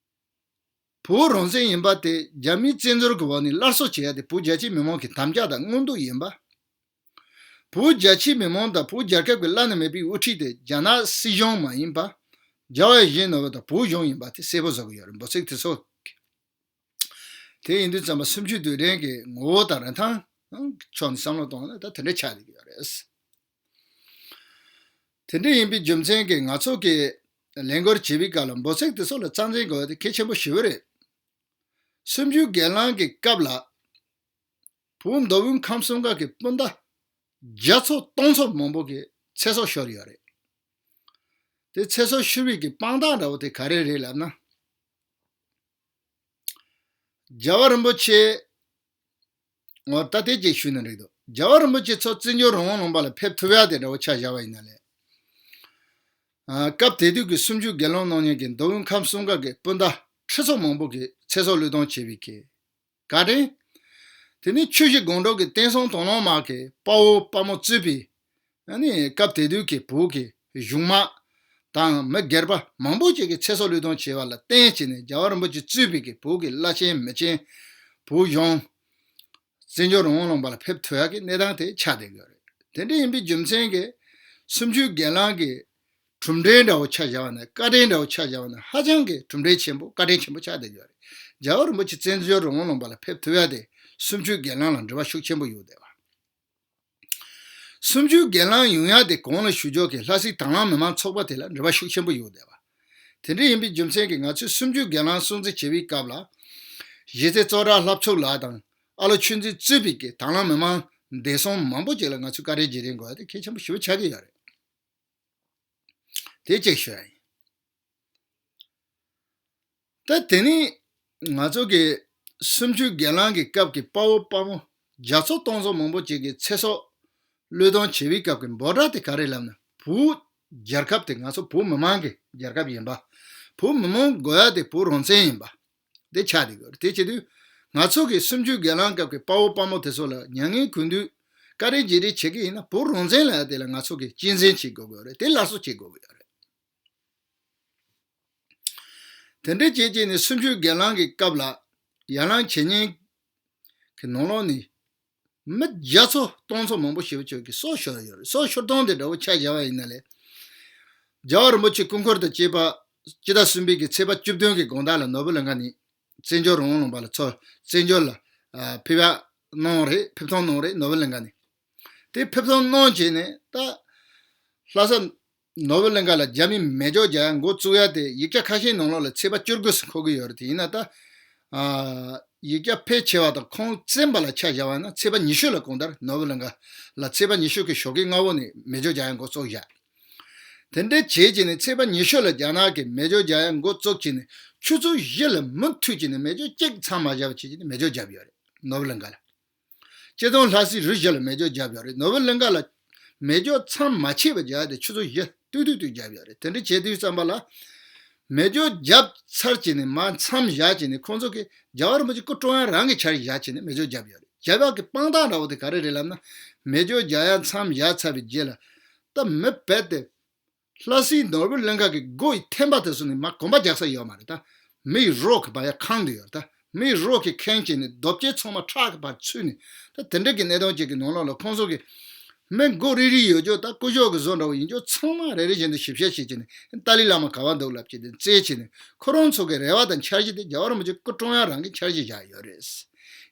བོད་རང་བཙན་ཡིན་པ་དེ་རྒྱ་མིའི་བཙན་འཛུལ་གྱི་འོག་ནས་སླར་གསོ་བྱེད་ཡ་དེ་བོད་རྒྱ་ཆེ་མི་མང་གི་དམ་བཅའ་དང་མངོན་འདོད་ཡིན་པ། བོད་རྒྱ་ཆེ་མི་མང་དང་བོད་རྒྱལ་ཁབ་ཀྱི་བླ་ན་མེད་པའི་དབུ་ཁྲིད་དེ་རྒྱ་ནག་སྲིད་གཞུང་མ་ཡིན་པ། རྒྱལ་བ་ཡིད་བཞིན་ནོར་བུ་དང་བོད་གཞུང་ཡིན་པ་དེ་གསལ་པོ་བཟོ་གི་ཡོད་རེད། འབོད་ཚིག་དེ་ཚོ། དེ་ཡིན་དུས་ཙམ་པ་གསུམ་བཅུའི་དུས་དྲན་གྱི་ངོ་བོ་དང་རིན་ཐང་ཕྱོགས་ནས་བསམ་བློ་གཏོང་ན་ད་དེ་འདྲ་ཆགས་བསྡད་ཀྱི་ཡོད་རེད། དེ་འདྲ་ཡིན་པའི་རྒྱུ་མཚན་གྱིས་ང་ཚོ་གིས་ལས་འགུལ་བྱེད་པའི་སྐབས་ལ་འབོད་ཚིག་དེ་ཚོ་ལ་རྩ་འཛིན་དགོས་པ་དེ་གལ་ཆེན་པོ་ཞེ་པོ་རེད། གསུམ་བཅུའི་སྒེར་ལངས་ཀྱི་སྐབས་ལ་བོད་མདོ་དབུས་ཁམས་གསུམ་ཁག་གི་སྤུན་ཟླ་བརྒྱ་ཚོ་སྟོང་ཚོ་མང་པོ་གི་ཚེ་སྲོག་ཤོར་ཡོད་རེད། དེ་ཚེ་སྲོག་ཤོར་བའི་གི་དཔང་རྟགས་འདྲ་བོ་དེ་ག་རེ་རེད་ལབ་ན། རྒྱལ་བ་རིན་པོ་ཆེ། ངོ་ད་ལྟའི་ཅིག་ཞུས་ན་འགྲིག་འདུག་རྒྱལ་བ་རིན་པོ་ཆེ་མཚོ་བཙན་བྱོལ་རང་དབང་ལུང་པ་ལ་ཕེབས་ཐུབ་ཡ་དེ་འདྲ་བོ་ཆ་བཞག་པ་ཡིན་ན་ལས། ཨ། སྐབས་དེ་དུས་ཀྱི་གསུམ་བཅུའི་སྒེར་ལངས་གནང་མཁན་གྱི་མདོ་དབུས་ཁམས་གསུམ་ཁག་གི་སྤུན་ཟླ་ཁྲི་ཚོ་མང་པོ་གིས་ཚེ་སྲོག་བློས་གཏོང་བྱས་པའི་གི་བཀའ་དྲིན། དེ་ནས་ཆུ་བཞི་སྒང་དྲུག་གི་བསྟན་སྲུང་དང་བླངས་དམག་གི་དཔའ་བོ་དཔའ་མོ་གཙོས་པའི། ཨ་ནི་སྐབས་དེ་དུས་ཀྱི་བོད་ཀྱི་གཞུང་དམག་དང་མི་སྒེར་པ་མང་པོ་ཅིག་གིས་ཚེ་སྲོག་བློས་གཏོང་བྱས་པ་ལ་བརྟེན་བྱས་ནས། རྒྱལ་བ་རིན་པོ་ཆེ་གཙོས་པའི་གི་བོད་ཀྱི་བླ་ཆེན་མི་ཆེན། བོད་གཞུང་བཙན་བྱོལ་རང་དབང་ལུང་པ་ལ་ཕེབས་ཐུབ་ཡག་གི་གནས་སྟངས་དེ་ཆགས་བསྡད་ཡོད་རེད། དེ་འདྲ་ཡིན་པའི་རྒྱུ་མཚན་གྱིས་གསུམ་བཅུའི་སྒེར་ལངས་ཀྱི་གྲུབ་འབྲས་འདྲ་བོ་ཆ་བཞག་པ་ན། བཀའ་དྲིན་འདྲ་བོ་ཆ་བཞག་པ་ན། ཧ་ཅང་གི་གྲུབ་འབྲས་ཆེན་པོ། བཀའ་དྲིན་ཆེན་པོ་ཆགས་བསྡད་ཡོད་རེད། རྒྱལ་བ་རིན་པོ་ཆེ་བཙན་བྱོལ་རང་དབང་ལུང་པ་ལ་ཕེབས་ཐུབ་ཡ་དེ་གསུམ་བཅུའི་སྒེར་ལངས་ལ་འབྲེལ་བ་ཤུགས་ཆེན་པོ་ཡོད་བསྡད་པ། གསུམ་བཅུའི་སྒེར་ལངས་ཡོང་ཡ་དེ་གོང་ལ་ཞུ་ཕྱོགས་ཀྱི་ལྷ་སའི་དྭང་བླངས་མི་མང་ཚོགས་པ་དེ་ལ་འབྲེལ་བ་ཤུགས་ཆེན་པོ་ཡོད་བསྡད་པ། དེ་འདྲ་ཡིན་པའི་རྒྱུ་མཚན་གྱིས་ང་ཚོས་གསུམ་བཅུའི་སྒེར་ལངས་སྲུང་བརྩི་བྱེད་པའི་སྐབས་ལ། གཞིས་རྩེ་ཙོ་བྲག་ལྷ་ཕྱོགས་ལ་དང་། ཨ་ལོ་ཆོས་འཛིན་གཙོས་པའི་གི་དྭང་བླངས་མི་མང་བདེ་སྲུང་མང་པོ་ཅིག་ལ་ང་ཚོས་བཀའ་དྲིན་རྗེས་དྲན་དགོས་ཡ་དེ་གལ་ཆེན་པོ་ཞེ་པོ་ཆགས་ཀྱི་ཡོད་རེད། དེ་གཅིག་ཞུ་ཡ་ཡིན། ད་དེ་ནི་ང་ཚོ་གི་གསུམ་བཅུའི་སྒེར་ལངས་ཀྱི་སྐབས་ཀྱི་དཔའ་བོ་དཔའ་མོ་བརྒྱ་ཚོ་སྟོང་ཚོ་མང་པོ་ཅིག་གིས་ཚེ་སྲོག་བློས་གཏོང་བྱེད་པའི་སྐབས་ཀྱི་འབོད་སྒྲ་དེ་ག་རེ་ལབ་ན། བོད་རྒྱལ་ཁབ་དེ་ང་ཚོ་བོད་མི་མང་གི་རྒྱལ་ཁབ་ཡིན་པ། བོད་མི་མང་དགོས་ཡ་དེ་བོད་རང་བཙན་ཡིན་པ། དེ་ཆགས་བསྡད་ཡོད་རེད། དེ་བྱེད་དུས་ང་ཚོ་གི་གསུམ་བཅུའི་སྒེར་ལངས་སྐབས་ཀྱི་དཔའ་བོ་དཔའ་མོ་དེ་ཚོ་ལ་མྱ་ངན་གུས་འདུད་བཀའ་དྲིན་རྗེས་དྲན་བྱེད་ཀྱི་ཡིན་ན། བོད་རང་བཙན་ལབ་ཡ་དེ་ལ་ང་ཚོ་གི་གཅེས་འཛིན་བྱེད་དགོས་ཀྱི་ཡོད་རེད། དེ་སླར་གསོ་བྱེད་དགོས་ཀྱི་ཡོད་རེད། དེ་འདྲའི་རྐྱེན་གྱིས་ནི་གསུམ་བཅུའི་སྒེར་ལངས་ཀྱི་སྐབས་ལ་ཡར་ལངས་བྱེད་མཁན་གྱི་ནང་ལོགས་ནས་མི་བརྒྱ་ཚོ་སྟོང་ཚོ་མང་པོ་ཞེ་པོ་ཅིག་གིས་སྲོག་ཤོར་ཡོད་རེད། སྲོག་ཤོར་སྟངས་དེ་འདྲ་བོ་ཆ་བཞག་པ་ཡིན་ན་ལས། རྒྱལ་བ་རིན་པོ་ཆེ་སྐུ་འཁོར་དང་བཅས་པ་སྤྱི་ཟླ་གསུམ་པའི་གི་ཚེས་པ་བཅུ་བདུན་གྱི་དགོང་དག་ལ་ནོར་བུ་གླིང་ཁ་ནས་བཙན་བྱོལ་རང་དབང་ལུང་པ་ལ་ཚུར་བཙན་བྱོལ་ལ་ཨ་ཕེབས་ཡ་གནང་རེད། ཕེབས་ཐོན་གནང་རེད། ནོར་བུ་གླིང་ཁ་ནས། དེ་ཕེབས་ཐོན་གནང་བྱས་ནས་ད་ལྷ་ས་ནོར་བུ་གླིང་ཁ་ལ་རྒྱ་མིས་མེ་སྒྱོགས་རྒྱག་ཡ་འགོ་བཙུགས་ཡ་དེ་ཡིག་ཆ་ཁ་ཤས་ནང་ལོགས་ལ་ཚེས་པ་བཅུ་དགུ་ཟེར་འཁོད་ཀྱི་ཡོད་རེད། དེ་ཡིན་ན་ད་ཨ་ཡིག་ཆ་ཕལ་ཆེ་བ་དང་ཁུངས་བཙན་པ་ལ་ཆ་བཞག་པ་ན་ཚེས་པ་ཉི་ཤུ་ལ་གང་ལྟར་ནོར་བུ་གླིང་ཁ་ལ་ཚེས་པ་ཉི་ཤུ་གི་ཞོགས་ཀའི་སྔ་པོ་ནས་མེ་སྒྱོགས་རྒྱག་ཡ་འགོ་བཙུགས་བཞག་དེ་འདྲ་བྱས་བྱས་ནས་ཚེས་པ་ཉི་ཤུ་ལ་རྒྱ་ནག་གིས་མེ་སྒྱོགས་རྒྱག་ཡ་འགོ་བཙུགས་བྱས་ནས་ཆུ་ཚོད་བཞི་ལ་མུ་མཐུད་བྱས་ནས་མེ་སྒྱོགས་གཅིག་མཚམས་མ་བཞག་པ་བྱས་བྱས་ནས་མེ་སྒྱོགས་བརྒྱབ་ཡོད་རེད། ནོར་བུ་གླིང་ཁ་ལ། སྤྱིར་བཏང་ལྷ་སའི་རུ་བཞི་ལ་མེ་སྒྱོགས་བརྒྱབ་ཡོད་རེད། ནོར་བུ་གླིང་ཁ་ལ་མེ་སྒྱོགས་མཚམས་མ་ཆད་པར་རྒྱག་ཡ་དེ་ཆུ་ཚོད་བཞི་ཏུས་ཏུས་ཏུས་བརྒྱབ་ཡོད་རེད། དེ་འདྲ་བྱས་དུས་ཙམ་པ་ལ། མེ་སྒྱོགས་བརྒྱབ་ཚར་བྱས་ནས་མར་མཚམས་བཞག་བྱས་ནས་ཁོང་ཚོ་གིས་རྒྱལ་བ་རིན་པོ་ཆེ་སྐུ་བཀྲོངས་ཡ་རང་གི་འཆར་གཞི་བཞག་བྱས་ནས་མེ་སྒྱོགས་བརྒྱབ་ཡོད་རེད། རྒྱབ་ཡག་གི་དཔང་རྟགས་འདྲ་བོ་དེ་ག་རེ་རེད་ལབ་ན། མེ་སྒྱོགས་རྒྱག་ཡ་མཚམས་བཞག་ཚར་བའི་རྗེས་ལ། ད་མི་རྦད་དེ་ལྷ་སའི་ནོར་བུ་གླིང་ཁ་གི་སྒོ་ཡི་ཐེམ་པ་དེ་ཚོ་ནས་མར་གོམ་པ་རྒྱག་ས་ཡོད་མ་རེད། ད་མི་ཡི་རོ་གིས་མར་ཡར་ཁེངས་བསྡད་ཡོད་རེད། ད་མི་ཡི་རོ་གིས་ཁེངས་བྱས་ནས་རྡོ་སྐྱེས་ཚང་མ་ཁྲག་གིས་ཕར་ཚུད་ནས། ད་དེ་འདྲ་གི་གནས་སྟངས་ཅིག་གི་ནང་ལོགས་ལ་ཁོང་ཚོ་གིས་མི་མགོ་རིལ་རིལ་ཡོད་ཅོག་ད་སྐུ་ཞབས་གི་བཟོ་འདྲ་བོ་ཡིན་ཅོག་ཚང་མ་རེ་རེ་བཞིན་དུ་ཞིབ་བཤེར་བྱེད་ཀྱི་ནས། ཏཱ་ལའི་བླ་མ་ག་བ་འདུག་ལབ་བྱས་ཏེ་བཙལ་བྱས་ནས། ཁོ་རང་ཚོ་གི་རེ་བ་དང་འཆར་གཞི་དེ་རྒྱལ་བ་རིན་པོ་ཆེ་སྐུ་བཀྲོངས་ཡ་རང་གི་འཆར་གཞི་བཞག་ཡོད་རེད།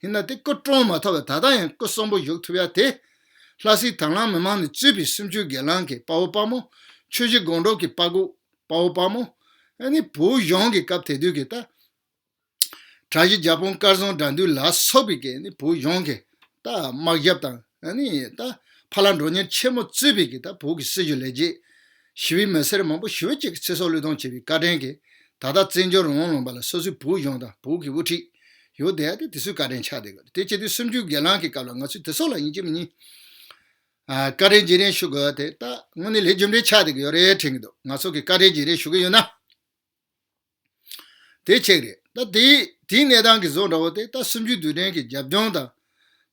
ཡིན་ན་དེ་སྐུ་བཀྲོངས་མ་ཐུབ་པར་ད་ལྟ་ཡང་སྐུ་གསོན་པོ་བཞུགས་ཐུབ་ཡ་དེ། ལྷ་སའི་དྭང་བླངས་མི་མང་ནས་གཙོས་པའི་གསུམ་བཅུའི་སྒེར་ལངས་ཀྱི་དཔའ་བོ་དཔའ་མོ། ཆུ་བཞི་སྒང་དྲུག་གི་དཔའ་རྒོད་དཔའ་བོ་དཔའ་མོ། ཨ་ནི་བོད་གཞུང་གི་སྐབས་དེ་དུས་ཀྱི་ད་གྲྭ་བཞི་རྒྱལ་འབངས་སྐལ་བཟང་དགྲ་འདུལ་ལ་སོགས་པའི་གི་ནི་བོད་གཞུང་གི་ད་དམག་ཞབས་དང་། ཨ་ནི་ད་ཕ་ལྷ་མགྲོན་གཉེར་ཆེན་མོ་གཙོས་པའི་གི་ད་བོད་ཀྱི་སྲིད་ཞུ་ལས་བྱེད། ཞི་བའི་མི་སེར་མང་པོ་ཞེ་པོ་ཅིག་གིས་ཚེ་སྲོག་བློས་གཏོང་བྱས་པའི་བཀའ་དྲིན་གྱིས། ད་ལྟ་བཙན་བྱོལ་རང་དབང་ལུང་པ་ལ་སོ་སོའི་བོད་གཞུང་དང་བོད་ཀྱི་དབུ་ཁྲིད་ཡོད་བསྡད་ཡ་དེ་དེ་ཚོའི་བཀའ་དྲིན་ཆགས་བསྡད་ཡོད་རེད། དེ་བྱེད་དུས་གསུམ་བཅུའི་སྒེར་ལངས་ཀྱི་སྐབས་ལ་ང་ཚོས་དེ་ཚོ་ལ་ཡིན་གཅིག་མིན་གཉིས་ཨ་བཀའ་དྲིན་རྗེས་དྲན་ཞུ་དགོས་ཡ་དེ་ད་དངོས་གནས་ལས་རྒྱུ་འབྲས་ཆགས་བསྡད་ཀྱི་ཡོད་རེད་དྲན་གྱི་འདུག་ང་ཚོ་གིས་བཀའ་དྲིན་རྗེས་དྲན་ཞུ་གི་ཡོད་ན། དེ་གཅིག་རེད། ད་དེ་དེའི་གནས་སྟངས་ཀྱི་བཟོ་འདྲ་བོ་དེ་ད་གསུམ་བཅུའི་དུས་དྲན་གྱི་རྒྱབ་ལྗོངས་དང་།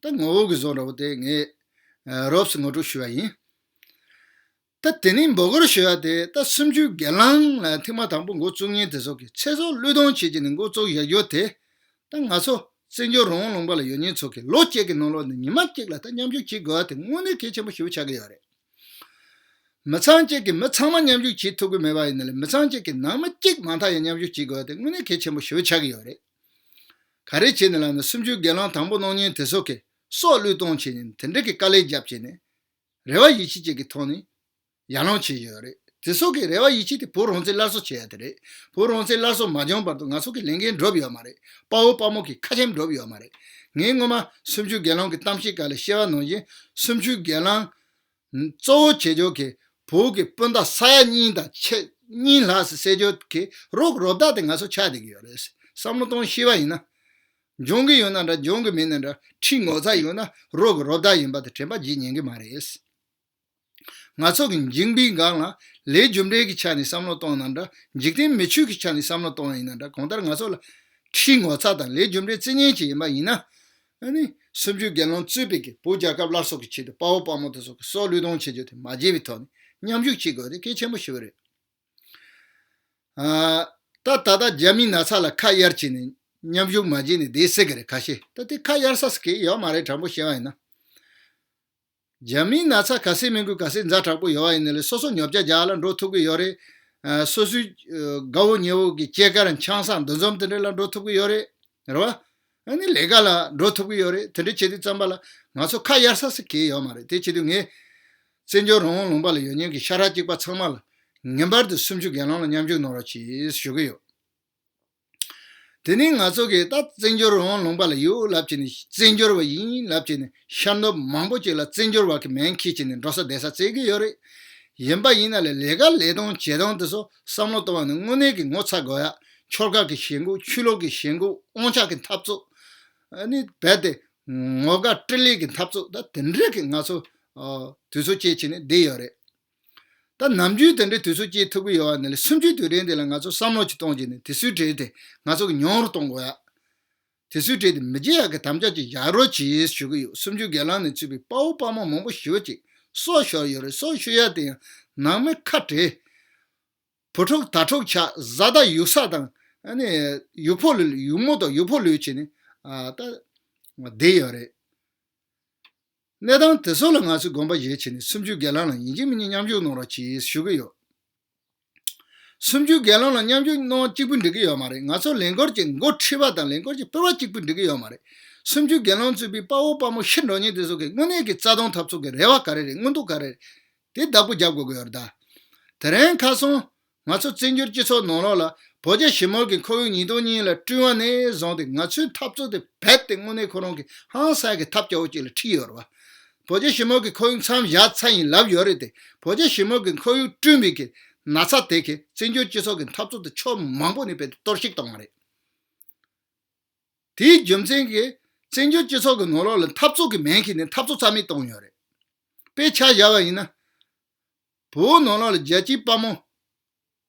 ད་ངོ་བོ་གི་བཟོ་འདྲ་བོ་དེ་ངས་ཨ་རོབ་ཙམ་ངོ་སྤྲོད་ཞུ་བ་ཡིན། ད་དེ་ནས་འབོད་སྐུལ་ཞུ་ཡ་དེ་ད་གསུམ་བཅུའི་སྒེར་ལངས་ལ་ཐེངས་མ་དང་པོ་འགོ་བཙུགས་མཁན་དེ་ཚོ་གིས་ཚེ་སྲོག་བློས་གཏོང་བྱེད་ཀྱི་ནས་འགོ་བཙུགས་ཡ་ཡོད་དེ། ད་ང་ཚོ་བཙན་བྱོལ་རང་དབང་ལུང་པ་ལ་ཡོད་མཁན་ཚོ་གིས་ལོ་གཅིག་གི་ནང་ལོགས་ནས་ཉི་མ་གཅིག་ལ་ད་མཉམ་ཞུགས་བྱེད་དགོས་ཡ་དེ་དངོས་གནས་གལ་ཆེན་པོ་ཞེ་པོ་ཆགས་ཀྱི་ཡོད་རེད། མི་ཚང་གཅིག་གིས་མི་ཚང་མ་མཉམ་ཞུགས་བྱེད་ཐུབ་ཀྱི་མེད་པ་ཡིན་ན་ལས། མི་ཚང་གཅིག་གིས་ནང་མི་གཅིག་མ་མཐའ་ཡང་མཉམ་ཞུགས་བྱེད་དགོས་ཡ་དེ་དངོས་གནས་གལ་ཆེན་པོ་ཞེ་པོ་ཆགས་ཀྱི་ཡོད་རེད། ག་རེ་བྱས་ནས་ལབ་ན། གསུམ་བཅུའི་སྒེར་ལངས་དང་པོ་གནང་མཁན་དེ་ཚོ་གིས་སྲོག་བློས་གཏོང་བྱས་ནས་དེ་འདྲ་གི་དཀའ་ལས་བརྒྱབ་བྱས་ནས། རེ་བ་ཡིད་ཆེས་ཅིག་གི་ཐོག་ནས་ཡར་ལངས་བྱས་ཡོད་རེད། དེ་ཚོ་གི་རེ་བ་ཡིད་ཆེས་དེ་བོད་རང་བཙན་སླར་གསོ་བྱེད་ཡ་དེ་རེད། བོད་རང་བཙན་སླར་གསོ་མ་བྱུང་བར་དུ་ང་ཚོ་གི་ལས་འགན་འགྲུབ་ཡོད་མ་རེད། དཔའ་བོ་དཔའ་མོ་གི་ཁ་ཆེམས་འགྲུབ་ཡོད་མ་རེད། ངས་སྔོན་མ་གསུམ་བཅུའི་སྒེར་ལངས་ཀྱི་གཏམ་བཤད་སྐབས་ལ་བཤད་པ་ནང་བཞིན། གསུམ་བཅུའི་སྒེར་ལངས་གཙོ་བོ་བྱེད་ཕྱོགས་ཀྱི་བོད་ཀྱི་སྤུན་ཟླ་ས་ཡ་གཉིས་དང་ཕྱེད་གཉིས་ལྷག་ཙམ་བསད་རྒྱུ་གི་རོགས་རོགས་ཟླ་དེ་ང་ཚོ་ཆགས་བསྡད་ཀྱི་ཡོད་རེད། བསམ་བློ་གཏོང་ཤེས་པ་ཡིན་ན། འབྱུང་གི་ཡོད་ན་འདྲ། འབྱུང་གི་མེད་ན་འདྲ། ཁྲིད་ངོ་ཚ་ཡོད་ན་རོགས་ཀྱི་རོགས་ཟླ་ཡིན་པ་དེ་དྲན་པ་བརྗེད་ཉན་གི་མ་རེད། ང་ཚོ་གི་འཇིགས་པའི་སྒང་ལ་ལས་རྒྱུ་འབྲས་ཀྱི་ཆ་ནས་བསམ་བློ་གཏོང་ན་འདྲ། འཇིག་རྟེན་མི་ཆོས་ཀྱི་ཆ་ནས་བསམ་བློ་གཏོང་ཡིན་ན་འདྲ། གང་ལྟར་ང་ཚོ་ལ་ཁྲིད་ངོ་ཚ་དང་ལས་རྒྱུ་འབྲས་བརྩི་ཉན་ཅིག་ཡིན་པ་ཡིན་ན། ཨ་ནི་སུམ་ཅུ་སྒེར་ལངས་གཙོས་པའི་གི་བོད་རྒྱལ་ཁབ་སླར་གསོ་གི་ཆེད་དུ་དཔའ་བོ་དཔའ་མོ་དེ་ཚོ་གི་སྲོག་བློས་གཏོང་བྱེད་རྒྱུ་དེ་མ་བརྗེད་པའི་ཐོག་ནས་མཉམ་ཞུགས་བྱེད་དགོས་དེ་གལ་ཆེན་པོ་ཞིག་རེད། ཨ། ད་ད་ལྟ་རྒྱ་མིའི་ན་ཚ་ལ་ཁ་གཡར་བྱས་ནས་མཉམ་ཞུགས་མ་བྱས་ནས་བསྡད་སྲིད་ཀྱི་རེད། ཁ་ཤས་ད་དེ་ཁ་གཡར་ས་ཟེར་གི་ཡོད་མ་རེད། དྲང་པོ་བཤད་པ་ཡིན་ན། རྒྱ་མིའི་ན་ཚ་ག་ཚད་མི་དགོས་ག་ཚད་ཛ་དྲག་པོ་ཡོད་པ་ཡིན་ན་ལས་སོ་སོ་ཉོ་ཆ་རྒྱག་ལ་འགྲོ་ཐུབ་ཀྱི་ཡོད་རེད། ཨ། སོ་སོའི་ཨ་དགའ་བོ་ཉེ་བོ་གི་སྐྱེས་སྐར་ཆང་ས་འདུ་འཛོམས་དེ་འདྲ་ལ་འགྲོ་ཐུབ་ཀྱི་ཡོད་རེད། རེད་བ། ཨ་ནི་ལས་ཀ་ལ་འགྲོ་ཐུབ་ཀྱི་ཡོད་རེད། དེ་འདྲ་བྱེད་དུས་ཙམ་པ་ལ་ང་ཚོ་ཁ་གཡར་ས་ཟེར་གི་ཡོད་མ་རེད། དེ་བྱེད་དུས་ངས་བཙན་བྱོལ་རང་དབང་ལུང་པ་ལ་ཡོད་མཁན་གྱི་ཤ་ཁྲག་གཅིག་པ་ཚང་མ་ལ་ངེས་པར་དུ་སུམ་ཅུ་སྒེར་ལངས་ལ་མཉམ་ཞུགས་གནང་རོགས་གྱིས་ཞུ་གི་ཡོད། དེ་ནས་ང་ཚོ་གིས་ད་བཙན་བྱོལ་རང་དབང་ལུང་པ་ལ་ཡོད་ལབ་བྱས་ནས། བཙན་བྱོལ་བ་ཡིན་ལབ་བྱས་ནས་ཤར་ནུབ་མང་པོ་ཅིག་ལ་བཙན་བྱོལ་བ་གི་མིང་འཁྱེར་བྱས་ནས་འགྲོ་ས་བསྡད་ས་བཙལ་གི་ཡོད་རེད། ཡིན་པ་ཡིན་ན་ལས་ལས་ཀ་ལས་སྟངས་བྱེད་སྟངས་དེ་ཚོ་བསམ་བློ་གཏོང་བ་ནི་དངོས་གནས་ཀྱི་ངོ་ཚ་དགོས་ཡ། ཆོལ་ཁ་གི་ཞེན་ཁོག་ཆོས་ལུགས་ཀྱི་ཞེན་ཁོག་དབང་ཆ་གི་འཐབ་རྩོད། ཨ་ནི་རྦད་དེ་ངོ་དགའ་སྤྲེལ་ལད་ཀྱི་འཐབ་རྩོད། ད་དེ་འདྲས་ཀྱི་ང་ཚོ་ཨ་དུས་ཚོད་སྐྱེལ་བྱས་ནས་བསྡད་ཡོད་རེད། ད་ནམ་རྒྱུན་དེ་འདྲའི་དུས་ཚོད་སྐྱེལ་ཐུབ་ཀྱི་ཡོད་པ་ནི་ལས་སུམ་ཅུའི་དུས་དྲན་དེ་ལ་ང་ཚོ་བསམ་བློ་ཅིག་གཏོང་བྱས་ནས་དེ་ཚོའི་གྲས་དེ་ང་ཚོ་གི་ཉུང་རུ་གཏོང་དགོས་ཡ། དེ་ཚོའི་གྲས་དེ་མི་བརྗེད་ཡ་གི་དམ་བཅའ་ཅིག་བཞག་རོགས་གྱིས་ཞུ་གི་ཡོད། སུམ་ཅུ་སྒེར་ལངས་ནས་ཚུད་པའི་དཔའ་བོ་དཔའ་མོ་མང་པོ་ཞེ་པོ་ཅིག་སྲོག་ཤོར་ཡོད་རེད། སྲོག་ཤོར་ཡ་དེ་ཡང་ནང་མི་ཁ་བྲལ། བུ་ཕྲུག་དྭ་ཕྲུག་ཆགས། བཟའ་ཟླ་ཡུགས་ས་དང་ཨ་ནི་ཡུགས་ཕོ་ལུས། ཡུགས་མོ་དང་ཡུགས་ཕོ་ལུས་བྱས་ནས་ཨ་ད་བསྡད་ཡོད་རེད། གནས་སྟངས་དེ་ཚོ་ལ་ང་ཚོས་དགོངས་པ་བཞེས་བྱས་ནས་སུམ་ཅུ་སྒེར་ལངས་ལ་ཡིན་གཅིག་མིན་གཉིས་མཉམ་ཞུགས་གནང་རོགས་གྱིས་ཞུ་གི་ཡོད། སུམ་ཅུ་སྒེར་ལངས་ལ་མཉམ་ཞུགས་གནང་བ་གཅིག་པུ་འགྲིག་གི་ཡོད་མ་རེད། ང་ཚོ་ལས་འགུལ་གྱི་འགོ་ཁྲིད་པ་དང་ལས་འགུལ་གྱི་སྤེལ་བ་གཅིག་པུ་འགྲིག་གི་ཡོད་མ་རེད། སུམ་ཅུ་སྒེར་ལངས་ཚུད་པའི་དཔའ་བོ་དཔའ་མོ་ཤི་འགྲོ་མཁན་དེ་ཚོ་གི་དངོས་གནས་ཀྱི་རྩ་དོན་འཐབ་རྩོད་ཀྱི་རེ་བ་ག་རེ་རེད། མངོན་འདོད་ག་རེ་རེད། དེ་བདག་པོ་རྒྱབ་དགོས་ཀྱི་ཡོད་རེད་ད། དེ་རིང་ཁ་སང་ང་ཚོ་བཙན་བྱོལ་སྤྱི་ཚོགས་ནང་ལོགས་ལ་བོད་རྒྱ་ཞི་མོལ་གྱི་ཁོར་ཡུག་ཉིས་སྟོང་གཉིས་ལ་བསྐྲུན་པ་ནས་བཟུང་སྟེ་ང་ཚོའི་འཐབ་རྩོད་དེ་རྦད་དེ་དངོས་གནས་ཁོ་རང་གི་ཧང་སང་གི་ཐབས་སྐྱོ་བོ་ཅིག་ལ་ཁྲིད་ཡོད་རེད་བ། བོད་རྒྱ་ཞི་མོལ་གྱི་ཁོར་ཡུག་མཚམས་བཞག་ཚར་ཡིན་ལབ་ཡོད་རེད་དེ། བོད་རྒྱ་ཞི་མོལ་གྱི་ཁོར་ཡུག་བསྐྲུན་པའི་གི་ན་ཚ་དེ་གིས་བཙན་བྱོལ་སྤྱི་ཚོགས་ཀྱི་འཐབ་རྩོད་དེ་ཕྱོགས་མང་པོ་ནས་རྦད་དེ་གཏོར་བཤིག་བཏང་བ་རེད། དེའི་རྒྱུ་མཚན་གྱིས་བཙན་བྱོལ་སྤྱི་ཚོགས་ཀྱི་ནང་ལོགས་ལ་འཐབ་རྩོད་ཀྱི་མིང་འཁྱེར་ནས་འཐབ་རྩོད་རྩ་མེད་བཏང་ཡོད་རེད། དཔེ་ཆ་བཞག་པ་ཡིན་ན། བོད་ནང་ལོགས་ལ་རྒྱལ་གཅེས་དཔའ་མོ་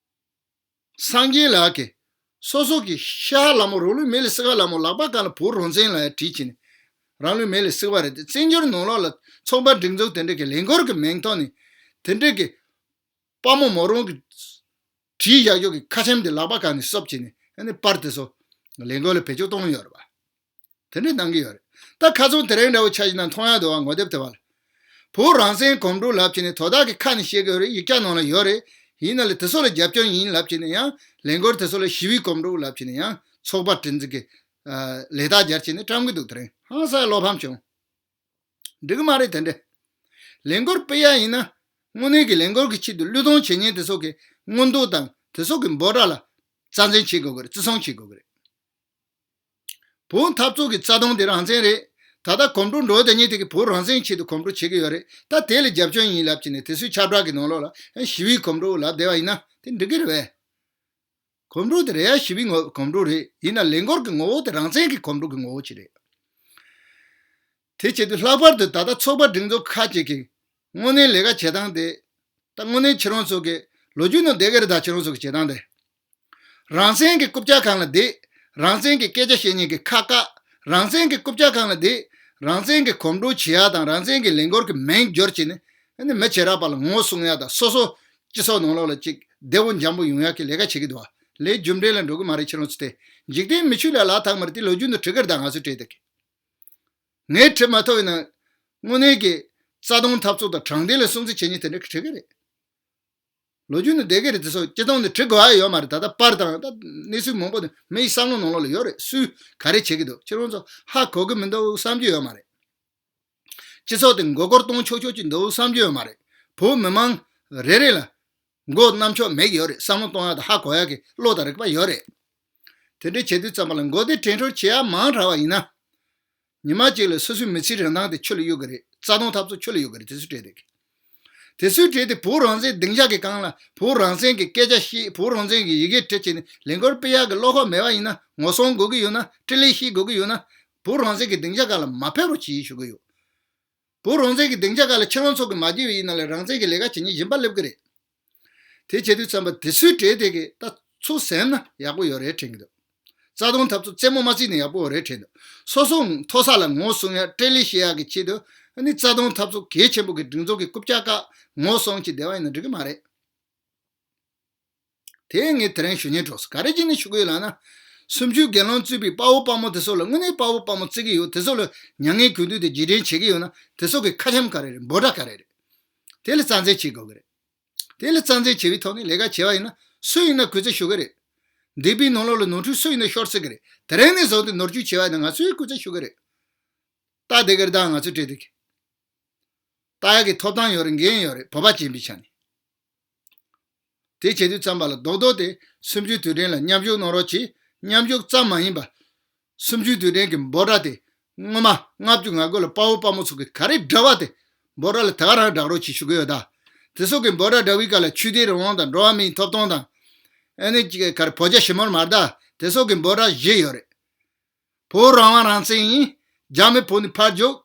སངས་རྒྱས་ལགས་ཀྱིས་སོ་སོ་གི་ཤ་ལ་མོ་རང་ལུས་མེ་ལ་བསྲེགས་པ་ལ་མོ་ལག་པ་སྒང་ལ་བོད་རང་བཙན་ལབ་ཡ་བྲིས་བྱས་ནས་རང་ལུས་མེ་ལ་བསྲེགས་པ་རེད་དེ། བཙན་བྱོལ་ནང་ལོགས་ལ་ཚོགས་པ་སྒྲིག་འཛུགས་དེ་འདྲ་གི་ལས་འགུལ་གྱི་མིང་ཐོག་ནས་དེ་འདྲ་གི་དཔའ་མོ་མོ་རང་གི་བྲིས་བཞག་ཡོད་ཀྱི་ཁ་ཆེམས་དེ་ལག་པ་སྒང་ནས་གསོབ་བྱས་ནས་ཨ་ནི་པར་དེ་ཚོ་ལས་འགུལ་ལ་བེད་སྤྱོད་གཏོང་ཡོད་རེད་བ། དེ་འདྲ་གནང་གི་ཡོད་རེད། ད་ཁ་སང་དེ་རིང་འདྲ་བོ་ཆ་བཞག་ན་མཐོང་ཡ་འདུག་བ། ངོ་དེབ་དེ་བ་ལ། བོད་རང་བཙན་གོམ་བགྲོད་ལབ་བྱས་ནས་དོ་བདག་གི་ཁ་ནས་བཤད་གི་ཡོད་རེད། ཡིག་ཆ་ནང་ལ་ཡོད་རེད། ཡིན་ན་ལས་དེ་ཚོ་ལ་རྒྱབ་སྐྱོར་ཡིན་ལབ་བྱས་ནས་ཡང་ལས་འགུལ་དེ་ཚོ་ལ་ཞི་བའི་གོམ་བགྲོད་ལབ་བྱས་ནས་ཡང་ཚོགས་པ་སྒྲིག་འཛུགས་ཀྱི་ཨ་ལས་རྟགས་སྦྱར་བྱས་ནས་བཀྲམ་གི་འདུག་དེ་རིང་ཧང་སང་བློ་ཕམ་བྱུང་། འགྲིག་གི་མ་རེད་དེ་འདྲ། ལས་འགུལ་སྤེལ་ཡ་ཡིན་ན་དངོས་གནས་ཀྱི་ལས་འགུལ་གྱི་ཆེད་དུ་བློས་གཏོང་བྱེད་མཁན་དེ་ཚོ་གི་མངོན་འདོད་དང་དེ་ཚོ་གི་འབོད་སྒྲ་ལ་རྩ་འཛིན་བྱེད་དགོས་ཀྱི་རེད། བརྩི་སྲུང་བྱེད་དགོས་ཀྱི་རེད། བོད་འཐབ་རྩོད་ཀྱི་རྩ་དོན་དེ་རང་བཙན་རེད། ད་ལྟ་གོམ་བགྲོད་འགྲོ་བསྡད་མཁན་དེ་གི་བོད་རང་བཙན་ཆེད་དུ་གོམ་བགྲོད་བྱེད་ཀྱི་ཡོད་རེད། ད་དེ་ལ་རྒྱབ་སྐྱོར་ཡིན་ལབ་བྱས་ནས་དེ་ཚོའི་ཁྱབ་བསྒྲགས་ཀྱི་ནང་ལོགས་ལ་ཞི་བའི་གོམ་བགྲོད་ལབ་བསྡད་པ་ཡིན་ན་དེ་འགྲིག་གི་རེད་པས། གོམ་བགྲོད་དེ་རེད་ཡ། ཞི་བའི་ངོ་གོམ་བགྲོད་རེད། ཡིན་ན་ལས་འགུལ་གྱི་ངོ་བོ་དེ་རང་བཙན་གྱི་གོམ་བགྲོད་ཀྱི་ངོ་བོ་ཅིག་རེད། དེ་བྱེད་དུས་ལྷག་པར་དུ་ད་ལྟ་ཚོགས་པ་སྒྲིག་འཛུགས་ཁག་ཅིག་གིས་དངོས་གནས་ལས་ཀ་བྱེད་སྟངས་དེ། ད་དངོས་གནས་ཁྱེད་རང་ཚོ་གི་ལོ་རྒྱུས་ནང་བསྡད་ཀྱི་རེད་ད། ཁྱེད་རང་ཚོ་གི་བྱེད་སྟངས་དེ། རང་བཙན་གྱི་རྐུབ་བཀྱག་སྒང་ལ་བསྡད། རང་བཙན་གྱི་སྐད་ཆ་བཤད་མཁན་གྱི་ཁ་བཀག་རང་བཙན་གྱི་རྐུབ་བཀྱག་སྒང་ལ་བསྡད། རང་བཙན་གྱི་གོམ་བགྲོད་བྱེད་ཡ་དང་རང་བཙན་གྱི་ལས་འགུལ་གྱི་མིང་བསྒྱུར་བྱས་ནས་ཨ་ནི་མི་བྱེ་བྲག་པ་ལ་ངོ་སྲུང་ཡ་དང་སོ་སོ་སྤྱི་ཚོགས་ནང་ལོགས་ལ་ཅིག་བདེ་བོ་འཇམ་པོ་ཡོང་ཡ་གི་ལས་ཀ་བྱེད་ཀྱི་འདུག་བ། ལས་རྒྱུ་འབྲས་ལ་འགྲོ་གི་མ་རེད། ཁྱེད་རང་ཚོ་དེ་འཇིག་རྟེན་མི་ཆོས་ལ་ལག་ཐག་མ་རེད། དེ་ལོ་རྒྱུས་ནང་བྲིས་ཀྱི་རེད་ད། ང་ཚོས་བྲིས་བསྡད་ཀྱི། ངས་བྲིས་མ་ཐུབ་ཡིན་ན། དངོས་གནས་ཀྱི་རྩ་དོན་འཐབ་རྩོད་དང་དྲང་བདེན་ལ་སྲུང་བརྩི་བྱེད་མཁན་དེ་འདྲ་གི་བྲིས་ཀྱི་རེད། ལོ་རྒྱུས་ནང་བསྡད་ཀྱི་རེད། དེ་ཚོ་སྤྱི་བཏང་ནས་བྲིས་དགོས་ཡ་ཡོད་མ་རེད། ད་ལྟ་པར་དང་ད་གནས་ཚུལ་མང་པོ་དེ་མི་ཡི་བསམ་བློ་ནང་ལོགས་ལ་ཡོད་རེད། སུས་ག་རེ་བྱེད་ཀྱི་འདུག་ཁྱེད་རང་ཚོ་ཧ་གོ་གི་མི་འདུག་བསམ་རྒྱུ་ཡོད་མ་རེད། སྤྱི་ཚོགས་དེ་མགོ་སྐོར་གཏོང་ཆོག་ཆོག་ཅིག་འདུག་བསམ་རྒྱུ་ཡོད་མ་རེད། བོད་མི་མང་རེ་རེ་ལ་མགོ་གནམ་ཕྱོགས་མེད་ཀྱི་ཡོད་རེད། བསམ་བློ་གཏོང་ཡ་དང་ཧ་གོ་ཡ་གི་བློ་དང་རིག་པ་ཡོད་རེད། དེ་འདྲ་བྱེད་དུས་ཙམ་པ་ལ་མགོ་བདེ་དྲན་འཕྲོ་བྱེད་ཡ་མང་དྲགས་པ་ཡིན་ན། ཉི་མ་གཅིག་ལ་སོ་སོའི་མི་ཚེའི་རིན་ཐང་དེ་ཆུ་ལ་གཡུག་གི་རེད། རྩ་དོན་འཐབ་རྩོད་ཆུ་ལ་གཡུག་གི་རེད། དེ་ཚོ་བྲིས་བསྡད་ཀྱི། དེ་ཚོའི་གྲས་དེ་བོད་རང་བཙན་སྡིངས་ཆ་གི་སྒང་ལ་བོད་རང་བཙན་གྱི་སྐད་ཆ་བཤད། བོད་རང་བཙན་གྱི་ཡི་གེ་བྲིས་བྱས་ནས་ལས་འགུལ་སྤེལ་ཡག་གི་བློ་ཁོག་མེད་པ་ཡིན་ན། ངོ་སྲུང་དགོས་ཀྱི་ཡོད་ན། སྤྲེལ་ལད་བཤད་དགོས་ཀྱི་ཡོད་ན། བོད་རང་བཙན་གྱི་སྡིངས་ཆ་སྒང་ལ་མ་ཕེབས་རོགས་གྱིས་ཞུ་གི་ཡོད། བོད་རང་བཙན་གྱི་སྡིངས་ཆ་སྒང་ལ་ཁྱེད་རང་ཚོ་གིས་མ་བསྐྱལ་བ་ཡིན་ན་ལས་རང་བཙན་གྱི་ལས་ཀ་བྱེད་མཁན་གཞན་པ་སླེབས་ཀྱི་རེད། དེ་བྱེད་དུས་ཙམ་པ་དེ་ཚོའི་གྲས་དེ་གིས་ད་ཚུར་ཟིན་ན་ཡག་པོ་ཡོད་རེད་དྲན་གྱི་འདུག། རྩ་དོན་འཐབ་རྩོད་རྩེད་མོ་མ་རྩེས་ན་ཡག་པོ་ཡོད་རེད་དྲན་འདུག། སོ་སོ་མཐོ་ས་ལ་ངོ་སྲུང་ཡ། སྤྲེལ་ལད་བཤད་ཡག་གི་ཆེད་དུ་ཨ་ནི་རྩ་དོན་འཐབ་རྩོད་གལ་ཆེན་པོ་གི་སྒྲིག་འཛུགས་ཀྱི་རྐུབ་བཀྱག་བཀག་ངོ་སྲུང་བྱས་བསྡད་པ་ཡིན་ན་འགྲིག་གི་མ་རེད། དེ་ངས་དེ་རིང་ཞུ་སྙིང་བྲོ་སོང་། ག་རེ་བྱས་ནས་ཞུ་གི་ཡོད་ལབ་ན། སུམ་ཅུ་སྒེར་ལངས་གཙོས་པའི་དཔའ་བོ་དཔའ་མོ་དེ་ཚོ་ལ་དངོས་གནས་དཔའ་བོ་དཔའ་མོ་བརྩི་གི་ཡོད། དེ་ཚོ་ལ་མྱ་ངན་གུས་འདུད་དེ་རྗེས་དྲན་བྱེད་ཀྱི་ཡོད་ན། དེ་ཚོ་གི་ཁ་ཆེམས་ག་རེ་རེད། འབོད་སྒྲ་ག་རེ་རེད། དེ་ལ་རྩ་འཛིན་བྱེད་དགོས་ཀྱི་རེད། དེ་ལ་རྩ་འཛིན་བྱེད་པའི་ཐོག་ནས་ལས་ཀ་བྱས་པ་ཡིན་ན་སུ་ཡིན་ན་གུས་བརྩི་ཞུ་གི་རེད། འདས་པའི་ནང་ལོགས་ལ་ནོར་འཁྲུལ་སུ་ཡིན་ན་ཤོར་སྲིད་ཀྱི་རེད། དེ་རིང་ནས་བཟུང་སྟེ་ནོར་འཁྲུལ་བྱས་པ་ཡིན་ན་ང་ཚོས་གུས་བརྩི་ཞུ་གི་རེད། ལྟ་བསྡད་ཀྱི་རེད་ད། ང་ཚོའི་གྲས་དེ་གིས་ལྟ་ཡག་གི་ཐོབ་ཐང་ཡོད་རེད། འགན་ཡོད་རེད། བོད་པ་ཅིག་ཡིན་པའི་ཆ་ནས། དེ་བྱེད་དུས་ཙམ་པ་ལ་རྡོག་རྡོག་དེ་སུམ་ཅུ་དུས་དྲན་ལ་མཉམ་ཞུགས་གནང་རོགས་གྱིས། མཉམ་ཞུགས་ཙམ་མ་ཡིན་པ། སུམ་ཅུ་དུས་དྲན་གྱི་འབོད་སྒྲ་དེ་སྔོན་མ་ལྔ་བཅུ་ང་དགུ་ལ་དཔའ་བོ་དཔའ་མོ་ཚོ་གིས་ག་རེ་བསྒྲགས་པ་དེ་འབོད་སྒྲ་ལ་དེ་ག་རང་བསྒྲགས་རོགས་གྱིས་ཞུ་གི་ཡོད་ད། དེ་ཚོ་གི་འབོད་སྒྲ་བསྒྲགས་པའི་སྐབས་ལ་ཆོས་དད་རང་དབང་དང་འགྲོ་བ་མིའི་ཐོབ་ཐང་དང་། ཨ་ནི་ག་རེ་བོད་རྒྱ་ཞི་མོལ་མ་རེད་ད། དེ་ཚོ་གི་འབོད་སྒྲ་བཞི་ཡོད་རེད། བོད་རང་དབང་རང་བཙན་ཡིན། རྒྱ་མི་བོད་ནས་ཕར་རྒྱུགས།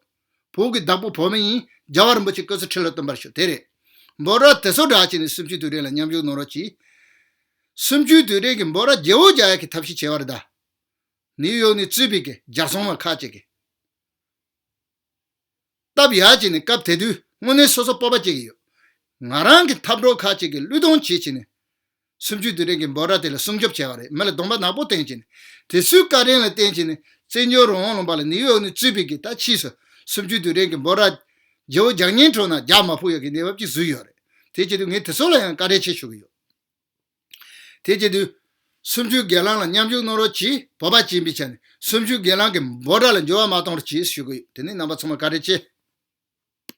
བོད་ཀྱི་བདག་པོ་བོད་མི་ཡིན། རྒྱལ་བ་རིན་པོ་ཆེ་སྐུ་ཚེ་ཁྲི་ལོ་བརྟན་པར་ཤོག། དེ་རེད། འབོད་སྒྲ་དེ་ཚོ་བསྒྲགས་བྱས་ནས་སུམ་ཅུ་དུས་དྲན་ལ་མཉམ་ཞུགས་གནང་རོགས་གྱིས། སུམ་ཅུ་དུས་དྲན་གྱི་འབོད་སྒྲ་བརྗེ་བོ་རྒྱག་ཡག་གི་ཐབས་ཤེས་བྱས་པ་རེད་ད། ནིའུ་ཡོག་ནས་གཙོས་པའི་གི་ལྗགས་རྩོམ་པ་ཁག་ཅིག་གིས་སྟབས་ཡག་ཅིག་ནས་སྐབས་དེ་དུས་དངོས་གནས་སོ་སོ་སྤོབས་པ་སྐྱེ་གི་ཡོད། ང་རང་གི་འཐབ་གྲོགས་ཁག་ཅིག་གིས་བློས་གཏོང་བྱེད་བྱས་ནས་སུམ་ཅུ་དུས་དྲན་གྱི་འབོད་སྒྲ་དེ་ལ་སྲུང་སྐྱོབ་བྱས་པ་རེད། མི་ལ་གདོང་པ་ནག་པོ་བསྟན་བྱས་ནས། དེ་ཚོའི་བཀའ་དྲིན་ལ་བརྟེན་བྱས་ནས་བཙན་བྱོལ་རང་དབང་ལུང་པ་ལ་ནིའུ་ཡོག་ནས་གཙོས་པའི་གི་ད་ཕྱིས་སུ་སུམ་ཅུ་དུས་དྲན་གྱི་འབོད་སྒྲ་བརྗེ་བོ་རྒྱག་སྙིང་བྲོ་ན་རྒྱག་མ་ཕོད་ཡག་གི་གནས་བབ་ཅིག་བཟོས་ཡོད་རེད། དེ་བྱེད་དུས་ངས་དེ་ཚོ་ལ་ཡང་བཀའ་དྲིན་ཆེ་ཞུ་གི་ཡོད། དེ་བྱེད་དུས། སུམ་ཅུ་སྒེར་ལངས་ལ་མཉམ་ཞུགས་གནང་རོགས་གྱིས། བོད་པ་ཅིག་ཡིན་པའི་ཆ་ནས་སུམ་ཅུ་སྒེར་ལངས་ཀྱི་འབོད་སྒྲ་ལ་འགྱུར་བ་མ་གཏོང་རོགས་གྱིས་ཞུ་གི་ཡོད། དེ་ནས་རྣམ་པ་ཚང་མ་བཀའ་དྲིན་ཆེ།